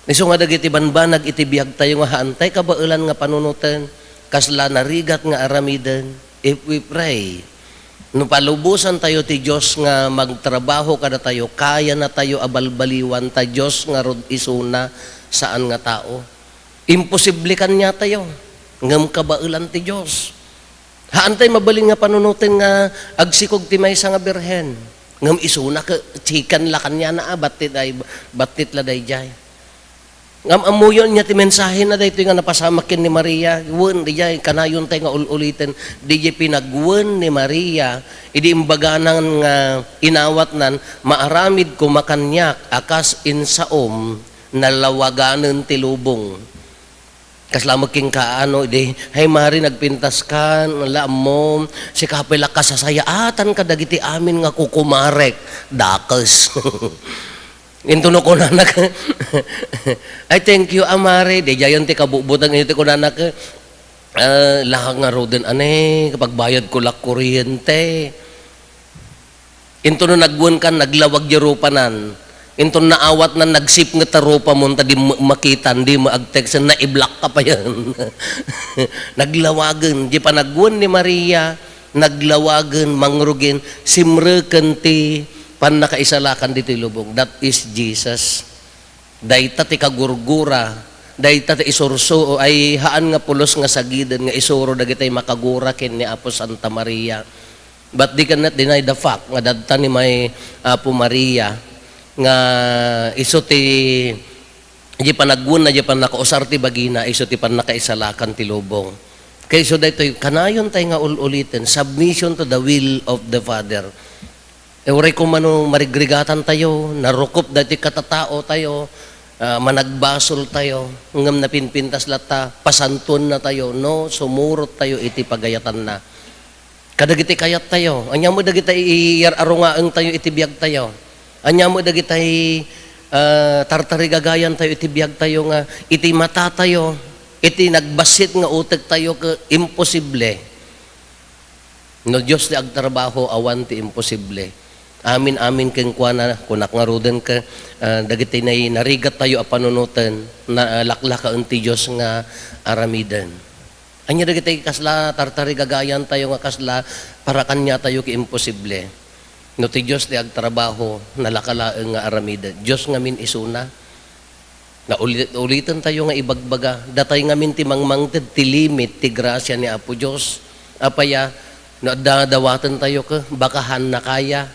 Isu nga dagiti banbanag iti biagtayo nga haantay kabaelan nga panunoten, kasla narigat nga aramiden, if we pray. No palubosantayo ti Dios nga magtrabaho kadatayo, kayanatayo a balbaliwan ta Dios ngarud isuna, saan nga tao. Imposible kaniatayo, ngem kabaelan ti Dios. Haantay mabalin nga panunoten nga agsikog ti maysa nga birhen. Ngem isuna ke, chikan la kaniana, a, battit ay, battit la daydiay. Ngem ammoyo nia ti mensahe na daytoy nga napasamak ken ni Maria. Wen, daydiay, kanayon tay nga ul-uliten. Daydiay pinagwen ni Maria, idi imbaganan nga inawatnan, maaramid koma kaniak a kas insaom, nalawaganen ti lubong. Kasla met kenka, ano, idi, "Hay, Mari, nagpintas ka, ala, ammom, sika pay la kasasayaatan kadagiti amin nga kukumarek." Dakes. Intono kunanak, "Ay, thank you, a, Mari." Daydiayen ti kabubutang, intono kunanak, "Ah, lahak nga ruden, ane, kapagbayad ko la kuryente." Intono nagwenkan, naglawag di rupanan. Intono naawatnan, nagsipnget ta rupamon, ta di mo makitan, di mo agteksen, naiblak ka payen. Naglawagen. Di panagwen ni Maria, naglawagen, mangrugin, simreken ti pannakaisalakan ditoy lubong. That is Jesus. Dayta ti kagurgura, dayta ti isursuo, ay haan nga pulos nga sagiden nga isuro dagitay makagura ken ni Apo Santa Maria. But they cannot deny the fact nga dadta ni may Apo Maria nga isu ti, di panagwenna, di pannakausar ti bagina, isu ti pannakaisalakan ti lubong. Kay isu daytoy, kanayon tay nga ul-uliten, submission to the will of the Father. E, uray koma no marigrigatan tayo, narukop daytoy katatao tayo, ah, managbasol tayo, ngem napinpintas latta, pasantuenna tayo, no, sumurot tayo iti pagayatanna. Kadagiti kayat tayo, ania met dagiti iyar-arungaeng tayo iti biag tayo? Ania met dagiti, ah, tartarigagayan tayo iti biag tayo nga iti mata tayo, iti nagbassit nga utek tayo, ke, imposible. No Dios ti agtrabaho, awan ti imposible. Amin-amin kenkuana, kunak ngaruden ke, ah, dagiti nay-, narigat tayo a panunoten, na, ah, laklakaen ti Dios nga aramiden. Ania dagiti kasla tartarigagayan tayo nga kasla para kaniatayo ki imposible? No ti Dios ti agtrabaho, nalaka laeng nga aramiden. Dios ngamin isuna. Naulit-uliten tayo nga ibagbaga, datay ngamin ti mangmangted ti limit ti grasia ni Apo Dios. Apay a, no adda dawaten tayo ke, baka haanna kaya,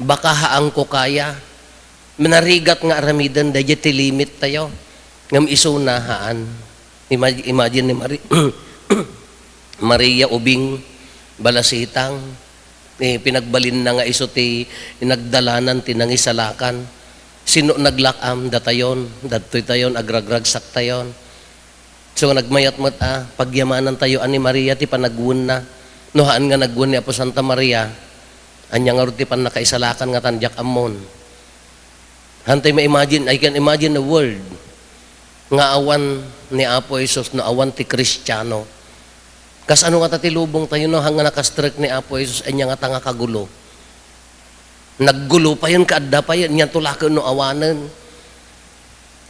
baka haanko kaya. Narigat nga aramiden, daydiay ti limit tayo. Ngem isuna, haan. Imag-, imagine ni Mari-, Maria Ubing Balasitang, eh, pinagbalinna nga isu ti nagdalanan ti nangisalakan. Sino naglak-am? Datayon, dadtoy tayon, agragragsak tayon. So, nagmayat met a, pagyamanan tayo a ni Maria ti panagwenna. No haan nga nagwen ni Apo Santa Maria, ania ngarud ti pannakaisalakan nga tan diak ammon? Hantay ma-imagine, I can imagine a world nga awan ni Apo Jesus no awan ti Kristiano. Kasano ngata ti lubong tayo no haan nga nakastrek ni Apo Jesus, ania ngata nga kagulo? Naggulo payen, kaadda payen, ania to laken no awanen?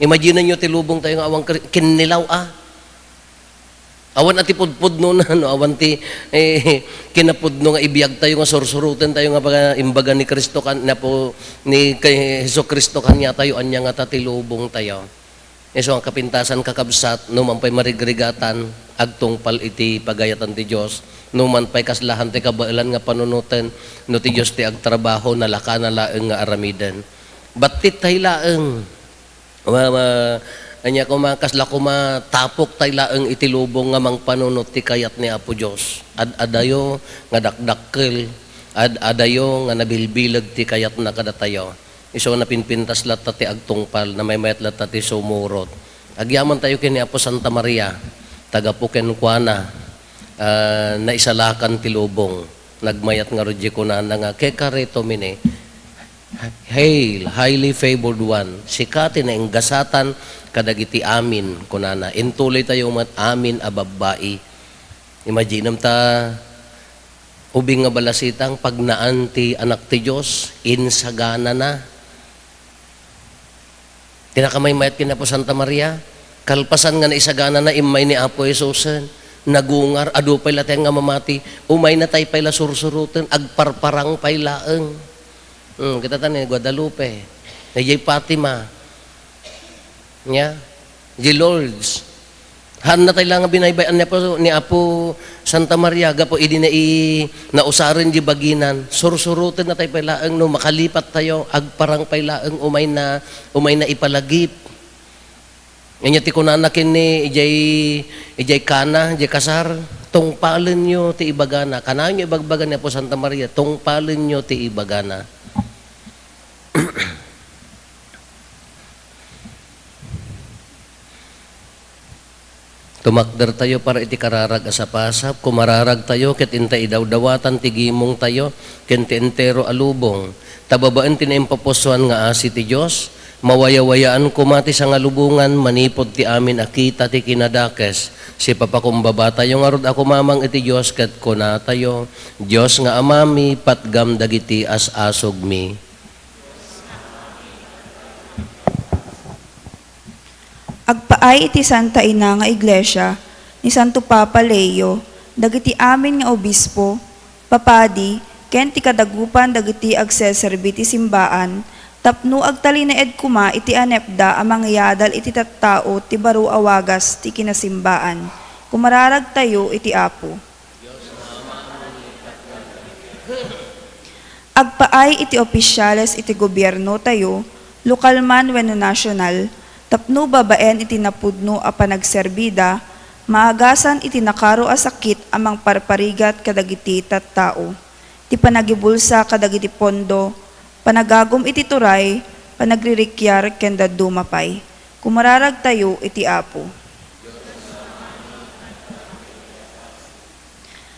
Imagine nyo ti lubong tayo nga awan Kri-, kinnilaw a. Awan a ti pudpudno na, no? Awan ti, eh, kinapudno nga ibiag tayo nga sursuroten tayo nga baga, imbaga ni Cristo kan-, ni Apo, ni kay Jesu Cristo kanya tayo, anya nga ta ti lubong tayo. Isu nga kapintasan, kakabsat, no man pay marigrigatan, agtungpal iti pagayatan ti Dios, no man pay kaslahan ti kabaelan nga panunoten, no ti Dios ti agtrabaho, nalakana laeng nga aramiden. Battit tay laeng. Wa-, wa-, anya koma, kasla koma, tapok tay laeng iti lubong nga mangpanunot ti kayat ni Apo Dios. Ad-adayo nga dakdakkel, ad-adayo nga nabilbileg ti kayatna kadatayo. Isu a napinpintas latta ti agtungpal, namaymayat latta ti sumurot. Agyamantayo ken ni Apo Santa Maria, tagapu kenkuana, ah, naisalakan ti lubong. Nagmayat ngarud diay kunana nga, "Kekare, Domine, hail, highly favored one, sika ti nainggasatan kadagiti amin," kunana. Intuloytayo met, "Amin a babbai." Imaginem ta, ubing nga balasitang, pagnaan ti Anak ti Dios, insaganana. Ti nakamaymayat ken ni Apo Santa Maria, kalpasan nga naisaganana, immay ni Apo Jesusen, nagungar, adu pay latta nga mamati, umayna tay pay la sursuroten, agparparang pay laeng. Hmm, kita ta ni Guadalupe, ni Fatima, nya, di Lourdes. Haanna tay la nga binaybay-an ni Apo, ni Apo Santa Maria, gapu idi nai-, nausaren di baginan, sursurotenna tay pay laeng, no makalipat tayo, agparang pay laeng, umayna, umayna ipalagip. Anya ti kunana ken ni, idiay, idiay Cana, idiay kasar, "Tungpalenyo ti ibagana." Kanayon ibagbaga ni Apo Santa Maria, "Tungpalenyo ti ibagana." Tumakdertayo para iti kararag a sapasap, kumararagtayo ket inta idawdawatan ti gimongtayo ken ti entero a lubong, ta babaen ti naimpapusoan nga asi ti Dios, mawayawayaan koma ti sangalubongan manipud ti amin a kita ti kinadakes. Sipapakumbabatayo ngarud a kumamang iti Dios ket kunatayo, "Dios nga Amami, patgam dagiti as-asugmi." Agpaay iti Santa Ina nga Iglesia, ni Santo Papa Leo, dagiti amin nga obispo, papadi, ken ti kadagupan dagiti agseserbi ti simbaan, tapno agtalinaed koma iti anepda a mangyadal iti tattao ti baro a wagas ti kinasimbaan. Kumararagtayo iti Apo. Agpaay iti opisiales iti gobiernotayo, lokal man wenno nasional, tapno babaen iti napudno a panagserbida, maagasan iti nakaro a sakit a mangparparigat kadagiti tattao, ti panagibulsa kadagiti pondo, panagagum iti turay, panagririkiar, ken dadduma pay. Kumararagtayo iti Apo.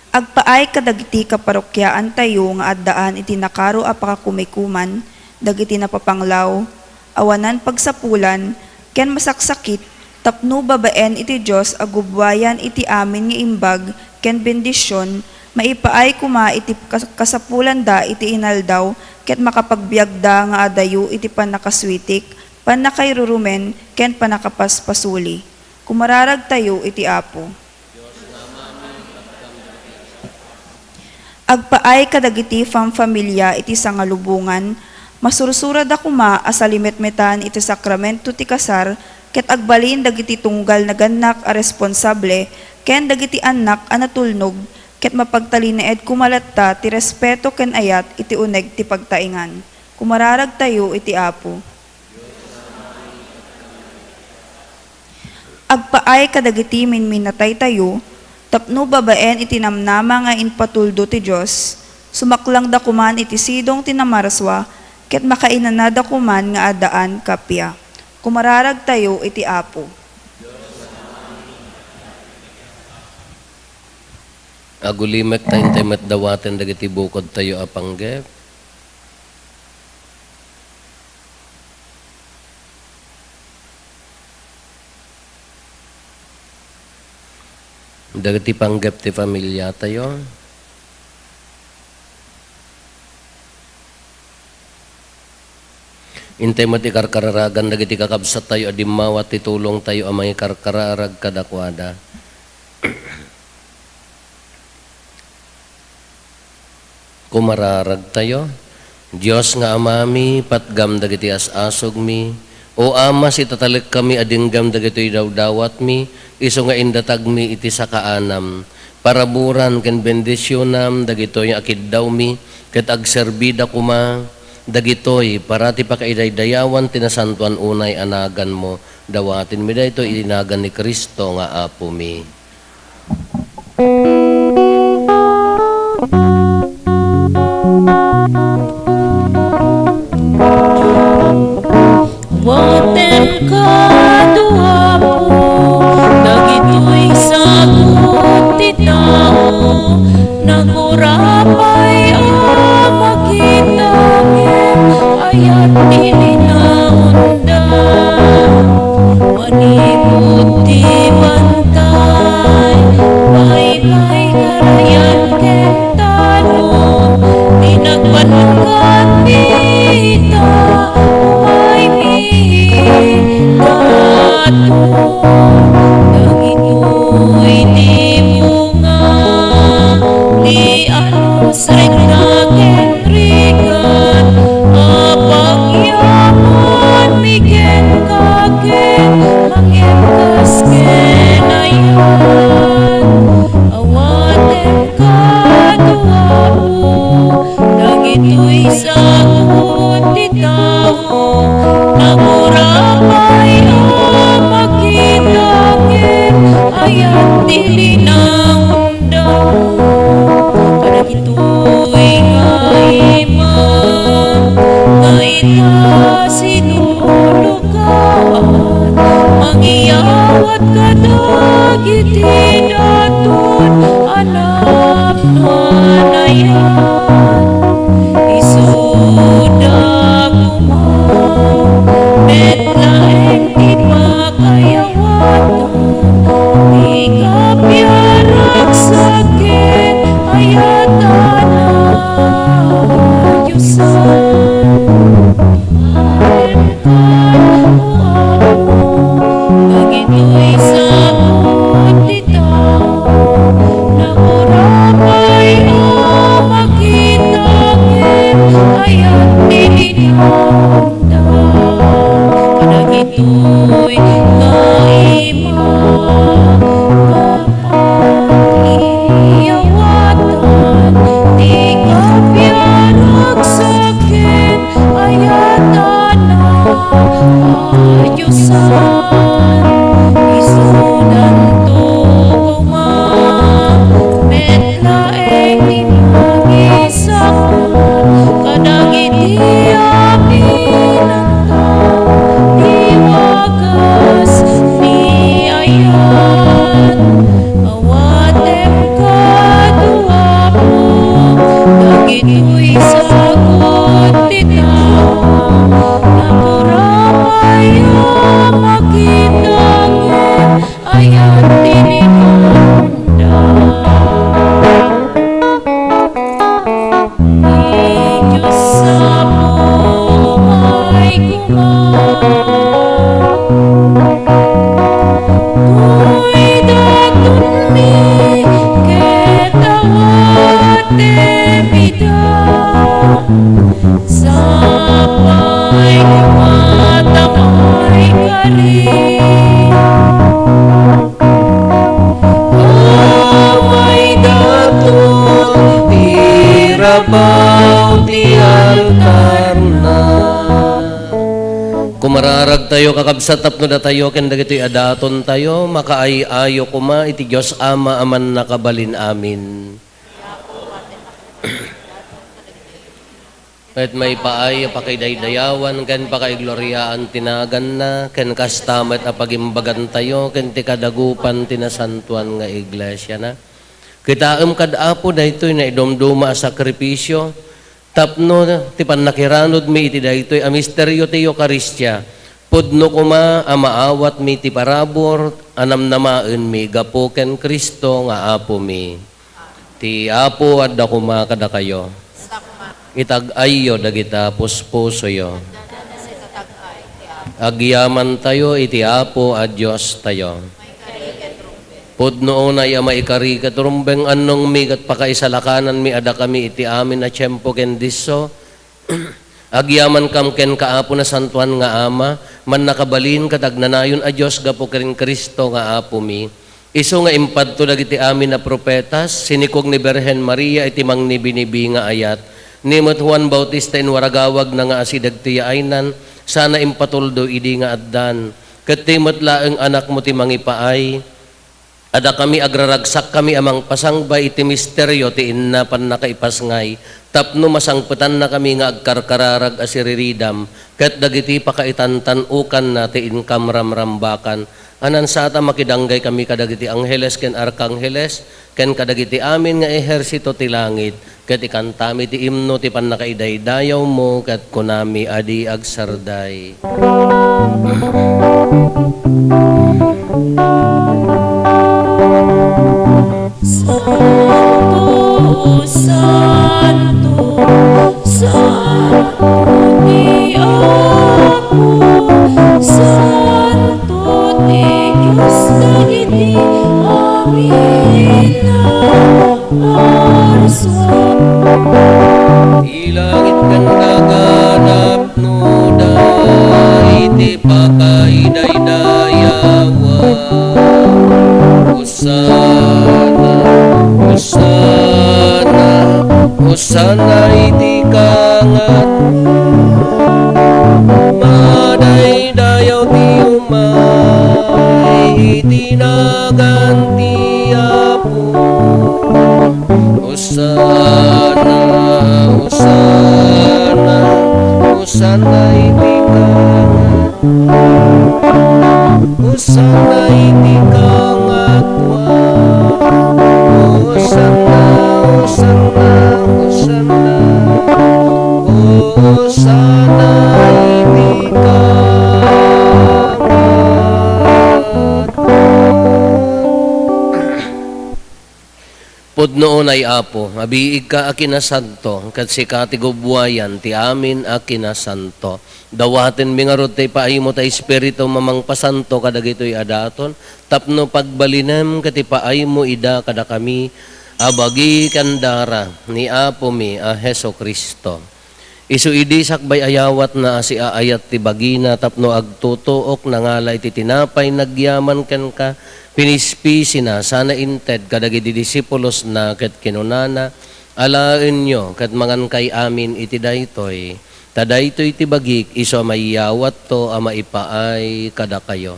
Agpaay kadagiti kaparokiaantayo nga addaan iti nakaro a pakakumikuman dagiti napapanglaw, awanan pagsapulan, ken masaksakit, tapno babaen iti Dios a gubbuayan iti amin nga imbag ken bendision, maipaay koma iti kas-, kasapulanda iti inaldaw ket makapagbiagda nga adayo iti pannakasuitik, pannakairurumen, ken pannakapaspasuli. Kumararagtayo iti Apo. Agpaay kadagiti famfamilia iti sangalubongan, masursurada koma a salimetmetan iti sakramento ti kasar ket agbalin dagiti tunggal nagannak a responsable ken dagiti annak a natulnog ket mapagtalinaed koma latta ti respeto ken ayat iti uneg ti pagtaengan. Kumararagtayo iti Apo. Agpaay kadagiti minminataytayo, tapno babaen iti namnama nga impatuldo ti Dios, sumaklangda koman iti sidong ti namarsua, ket makainanada koman nga addaan kappia. Kumararagtayo iti Apo. Agulimek ta intay met dawaten dagiti bukodtayo a panggep. Dagiti panggep ti familiatayo. Intay met ikarkararagan dagiti kakabsattayo a dimmawat ti tulongtayo a mangikarkararag kadakuada. Umararagtayo. Dios nga Amami, patgam dagiti as-asugmi. O Ama, sitatalekkami a dinggam dagitoy dawdawatmi, isu nga indatagmi iti sakaanam. Paraburan ken bendisionam dagitoy a kiddawmi, ket agserbida koma dagitoy para ti pakaidaydayawan ti nasantoan unay a naganmo. Dawatenmi daytoy iti nagan ni Cristo nga Apomi. Awatem kadu, Apo, dagitoy sagut ti tao, nagurapay a makita ngem ayat ti linaonda. Manipud ti bantay, baybay, karayan ken talon, ti nagpannungkat ti ita, umay mi daton. Dagitoy ti bunga ti anus, rengna ken rigat a pagyamanmi kenka ken mangem kas ken ayat. Awatem kadu, Apo, dagitoy sagut ti tao, nagurapay a makita ngem ayat ti linaonda. Kadagitoy nga imam nga ita sinulukan, mangiyawat kadagiti daton a napanayan. Isuda koma met laeng ti pakayawaton ti kapiaragsak ken ayat a nadiosan. Dagitoy sagut ti tao, nagurapay a makita ngem ayat ti linaonda. Kadagitoy nga imam nga pagiyawatan ti kapiaragsak ken ayat a nadiosan. Isudanto koma met laeng ti mangisaknap kadagiti aminanta ti wagas ni ayat. Awatem kadu, Apo, dagitoy sagut ti tao, nagurapay a makita ngem ayat ti linaonda. Ti Dios a pumay koma. Toy datonmi ket awatem ida. Sapay koma ta maikari. Amay daton ti rabaw ti altarna. Kumararagtayo, kakabsat, tapno datayo ken dagitoy a datontayo makaay-ayo koma iti Dios Ama a Mannakabalin-amin. Ket maipaay a pakaidaydayawan ken pakaigloriaan ti naganna, ken kasta met a pagimbagantayo ken ti kadagupan ti nasantoan nga iglesiana. Kitaem kad Apo daytoy naidumduma a sakrifisio tapno ti pannakiranudmi iti daytoy a misterio ti Eukaristia, pudno koma a maawatmi ti parabur a namnamaenmi gapu ken Cristo nga Apomi. Ti Apo adda koma kadakayo. Itag-ayyo dagita puspusoyo. Agyamantayo iti Apo a Diostayo. Pudno unay a maikari ket rumbeng annongmi ket pakaisalakananmi a dakami iti amin a tiempo ken disso, agyamankam kenka, Apo Nasantoan nga Ama, mannakabalin ket agnanayon a Dios gapu ken Cristo nga Apomi. Isu nga impadto dagiti amin a profetas, sinikog ni Birhen Maria iti mangnibinibinga ayat, ni met Juan Bautista inwaragawagna nga asideg ti yaaynan, sana impatuldo idi nga addan. Ket ti met laeng Anakmo ti mangipaay, a dakami agraragsakkami a mangpasangbay iti misterio ti inna pannakaipasngay, tapno masangpetannakami nga agkarkararag a siriridam ket dagiti pakaitantan-okanna ti inkam ramrambakan. Anansata makidanggay kami kadagiti angheles ken arkangheles ken kadagiti amin nga ehersito ti langit, ket ikantami ti imno ti pannakaidaydayawmo ket kunami a di agsarday. Santo, santo, santo ni Apo, santo ti Dios dagiti amin a Ti langit ken daga napnoda iti pakaidaydayawan. Hosanna, Hosanna, Hosanna iti kangat. Madaydayaw ti umay iti nagan ti Apo. Hosanna, Hosanna, Hosanna iti kangat. Hosanna iti kangat. Hosanna, Hosanna, Hosanna. Hosanna iti kangat. Pudno unay, Apo, a biigka a kinasanto, ket sika ti gubbuayan ti amin a kinasanto. Dawatenmi ngarud ti ipaaymo ti Espiritum a mangpasanto kadagitoy a daton, tapno pagbalinem ket ipaaymo ida kadakami a bagi ken dara ni Apomi a Jesu-Cristo. Isu idi sakbay a yawatna a siaayat ti bagina tapno agtutuok, nangala iti tinapay nagyaman kenka, pinispisina, sana inted kadagiti disipulosna ket kinunana, "Alaenyo ket mangankay amin iti daytoy, ta daytoy ti bagik isu a maiyawatto a maipaay kadakayo."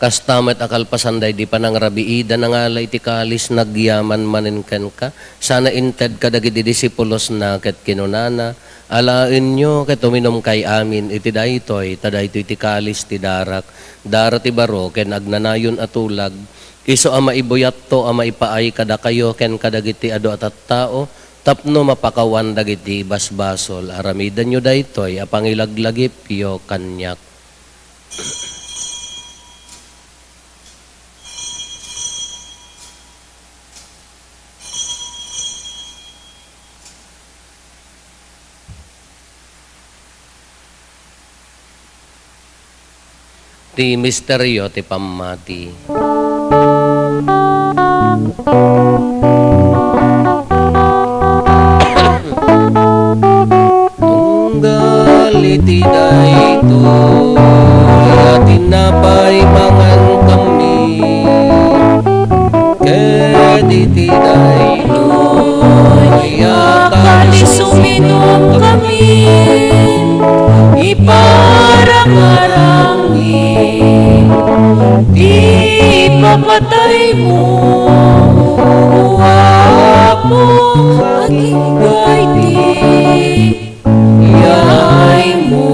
Kasta met a kalpasan daydi panangrabiida, nangala iti kalis, nagyaman manen kenka, sana inted kadagiti disipulosna ket kinunana, "Alaenyo ket uminumkay amin iti daytoy, ta daytoy ti kalis ti darak, dara ti baro ken agnanayon a tulag, isu a maibuyatto a maipaay kadakayo ken kadagiti adu a tattao, tapno mapakawan dagiti basbasol. Aramidenyo daytoy a pangilaglagipyo kaniak." Ti misterio ti pammati. Tunggal iti daytoy a tinapay mangankami, ket iti daytoy a kalis uminumkami, iparangarangin ti ipapataymo, O Apo, agingga iti yaaymo.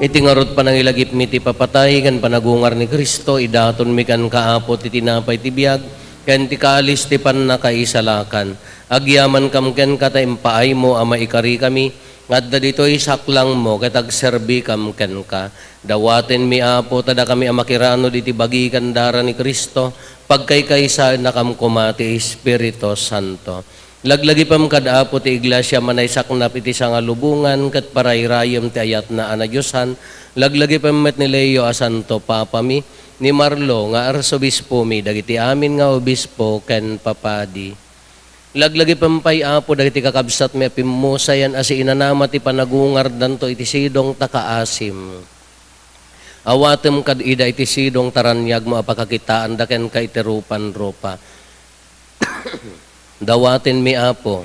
Iti ngarud panangilagipmi ti ipapatay ken panagungar ni Cristo, idatonmi kenka, Apo, ti tinapay ti biag ken ti kalis ti pannakaisalakan. Agyamankam kenka ta impaaymo a maikarikami Nga adda ditoy saklangmo ket agserbikam kenka. Dawatenmi, Apo, ta dakami a makiranod iti bagi ken dara ni Cristo, pagkaykaysaennakam koma ti Espiritu Santo. Laglagipem kad Apo ti Iglesia a naisaknap iti sangalubongan ket parayrayem ti ayatna a nadiosan. Laglagipem met ni Leo a santo papami, ni Marlo nga arsobispomi, dagiti amin nga obispo ken papadi. Laglagipem pay, Apo, dagiti kakabsatmi a pimmusayan a siinanama ti panagungardanto iti sidong ta kaasim. Awatem kad ida iti sidong ta raniagmo a pakakitaanda kenka iti rupan rupa. Dawatenmi, Apo,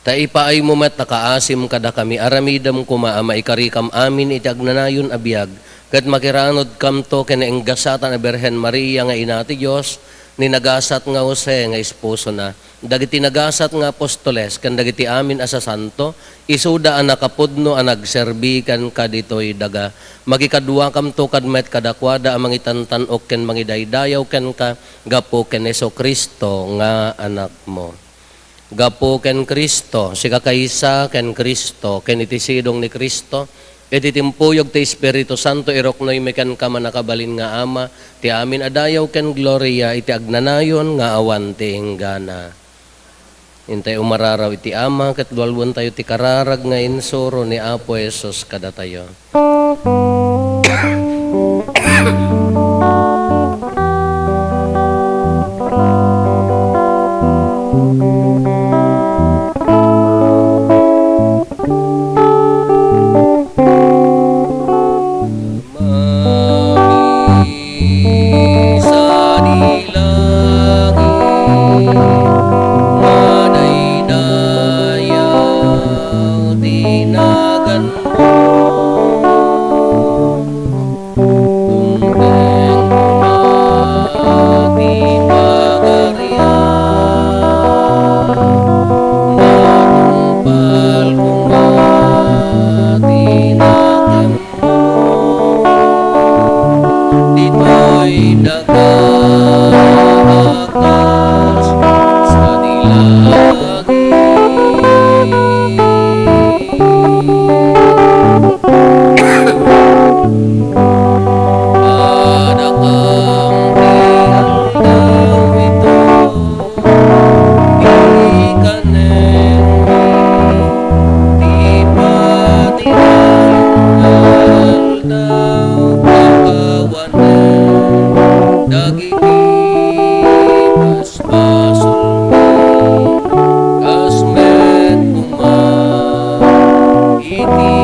ta ipaaymo met a kaasim kadakami. Aramidem koma a maikarikam amin iti agnanayon a biag, ket makiranodkamto ken naenggasatan a Birhen Maria nga Ina ti Dios, ni nagasat nga Jose nga esposona, dagiti nagasat nga apostoles, ken dagiti amin a sasanto, isuda a nakapudno a nagserbi kenka ditoy daga. Makikaduakamto kad met kadakuada a mangitantan-ok ken mangidaydayaw kenka gapu ken Jesu-Cristo nga Anakmo. Gapu ken Cristo, sikakaysa ken Cristo, ken iti sidong ni Cristo, iti timpuyog ti Espiritu Santo, iruknoymi kenka, mannakabalin nga Ama, ti amin a dayaw ken gloria iti agnanayon nga awan ti inggana. Intay umararaw iti Ama, ket lualuentayo ti kararag nga insuro ni Apo Jesus kadatayo. Mami sadi langit, madaydayaw ti naganmo. Tungteng koma ti pagarian, matungpal koma ti naganmo. Ditoy daga a kas sadi langit. Padakam ti aldaw ito. Ikanenmi ti pati nga aldaw, pakawanen dagiti basbasolmi, kas met koma iti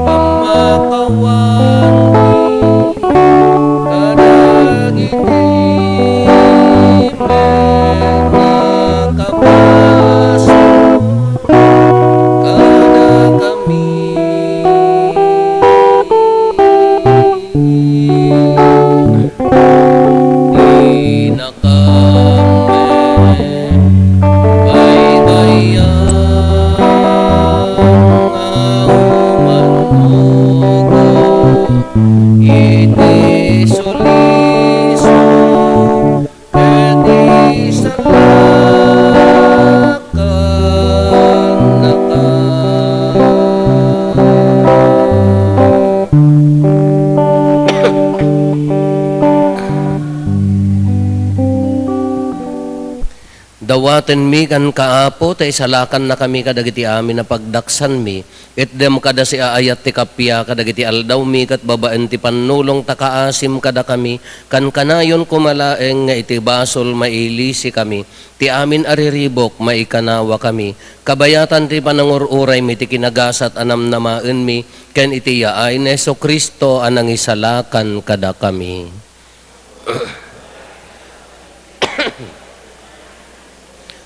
pammakawanmi kadagiti met nga kabasol kadakami. Dinakami baybayan nga umannugot iti suliso ket isalak kannaka. Dawatenmi kenka, Apo, ta isalakannakami kadagiti amin a pagdaksanmi. Itdem kada siaayat ti kappia kadagiti aldawmi ket babaen ti pannulong ta kaasim kadakami, kankanayon koma laeng nga iti basol mailisikami, ti amin a riribuk maikanawakami, kabayatan ti panangur-uraymi ti kinagasat a namnamaenmi, ken iti yaay ni Jesu-Cristo a nangisalakan kadakami.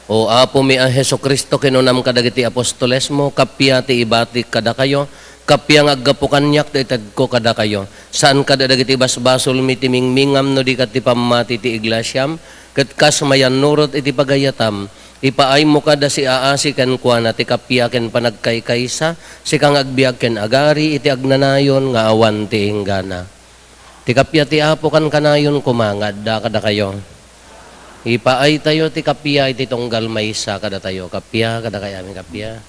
O Apomi a Jesu-Cristo, kinunam kadagiti apostolesmo, kappia ti ibatik kadakayo, kappia nga aggapu kaniak ti itedko kadakayo. Saan kada dagiti basbasolmi ti mingmingam no di ket ti pammati ti iglesiam, ket kas mayannurot iti pagayatam, ipaaymo kada siaasi kenkuana ti kappia ken panagkaykaysa, sika nga agbiag ken agari iti agnanayon nga awan ti inggana. Ti kappia ti Apo kankanayon koma nga adda kadakayo. Ipaaytayo ti kappia iti tunggal maysa kadatayo. Kappia, kadakayo amin kappia.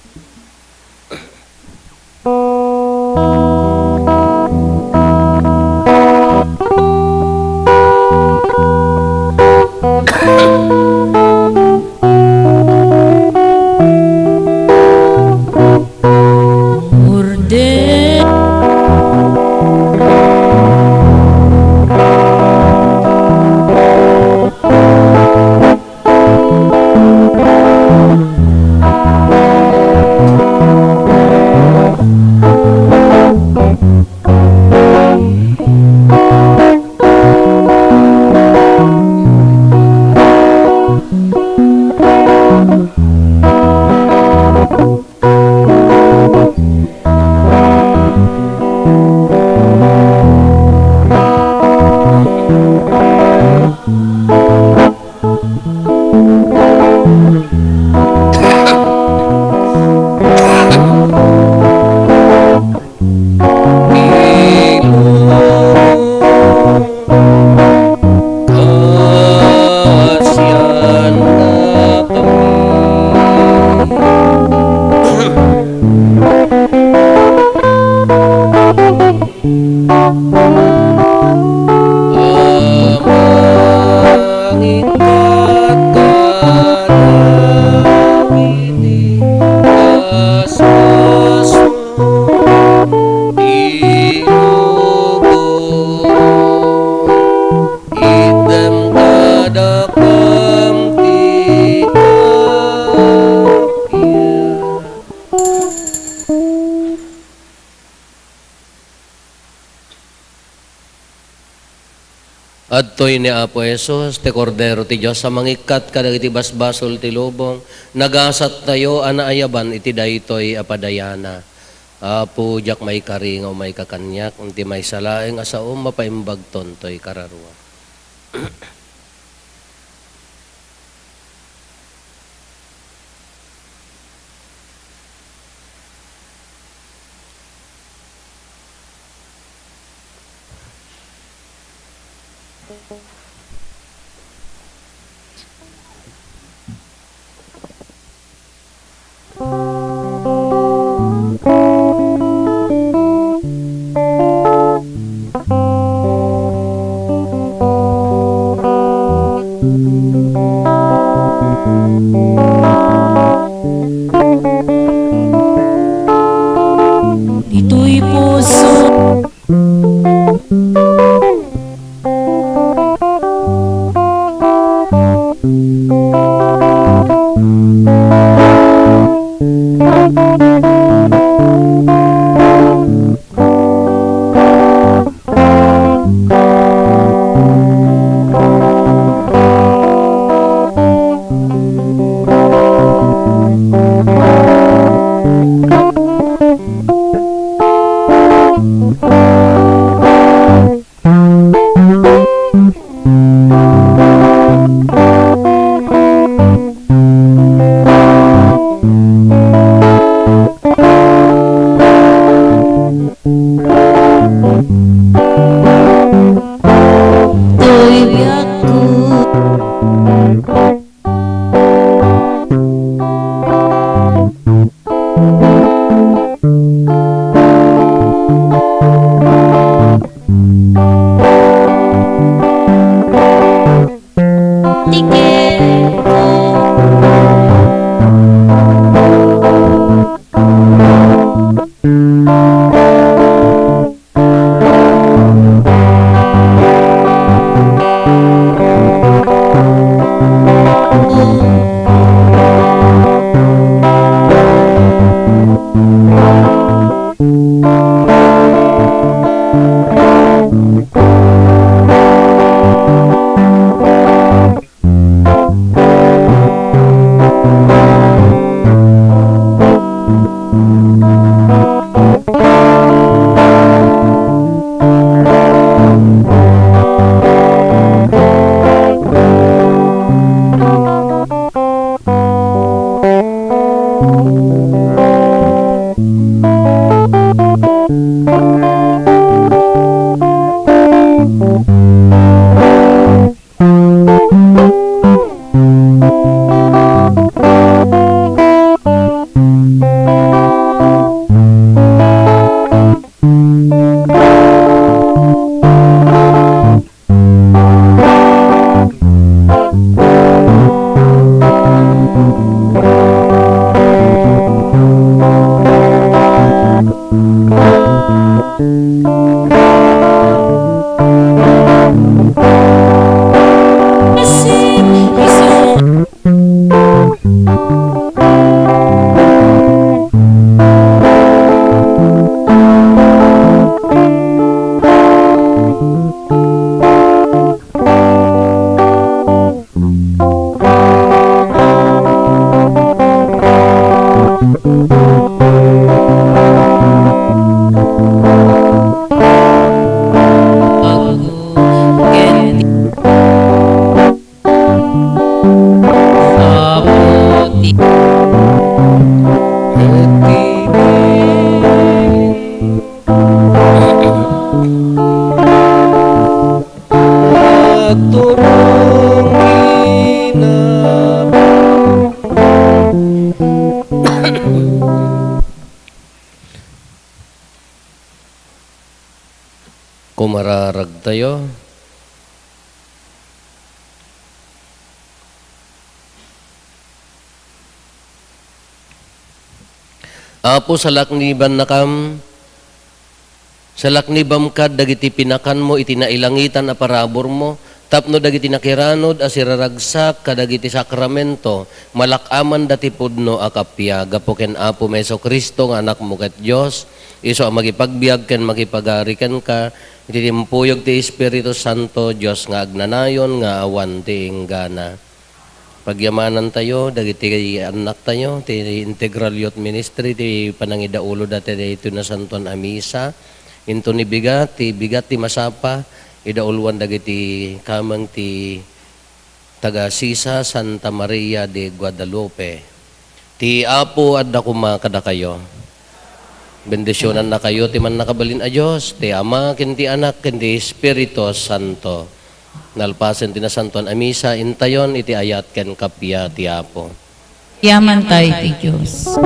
Itdem kadakuam ti kappia. Adtoy ni Apo Jesus, ti Kordero ti Dios a mangikkat kadagiti basbasol ti lubong. Nagasattayo a naayaban iti daytoy a padayana. Apo, diak maikari nga umayka kaniak, ti maysa laeng a saom mapaimbagton toy kararua. Ditoy puso. Toy biagko. Mararagtayo. Apo, salaknibannakam, salaknibam kad dagiti pinakanmo iti nailangitan a paraburmo, tapno dagiti nakiranod a siraragsak kadagiti sakramento, malak-amanda ti pudno a kappia. Gapu ken Apo Jesu-Cristo nga Anakmo ket Dios, isu a makipagbiag ken makipagari kenka, iti timpuyog ti Espiritu Santo, Dios nga agnanayon nga awan ti inggana. Pagyamanantayo dagiti annaktayo ti Integral Youth Ministry ti panangidauloda ti daytoy Nasantoan a Misa. Inton ibigat ti bigat ti masapa, idauluan dagiti kameng ti taga Sisa Santa Maria de Guadalupe. Ti Apo adda koma kadakayo. Bendisionannakayo ti Mannakabalin a Dios, ti Ama, ken ti Anak, ken ti Espiritu Santo. Nalpasen ti Nasantoan a Misa, intayon iti ayat ken kappia ti Apo. Yaman tayo ti Dios.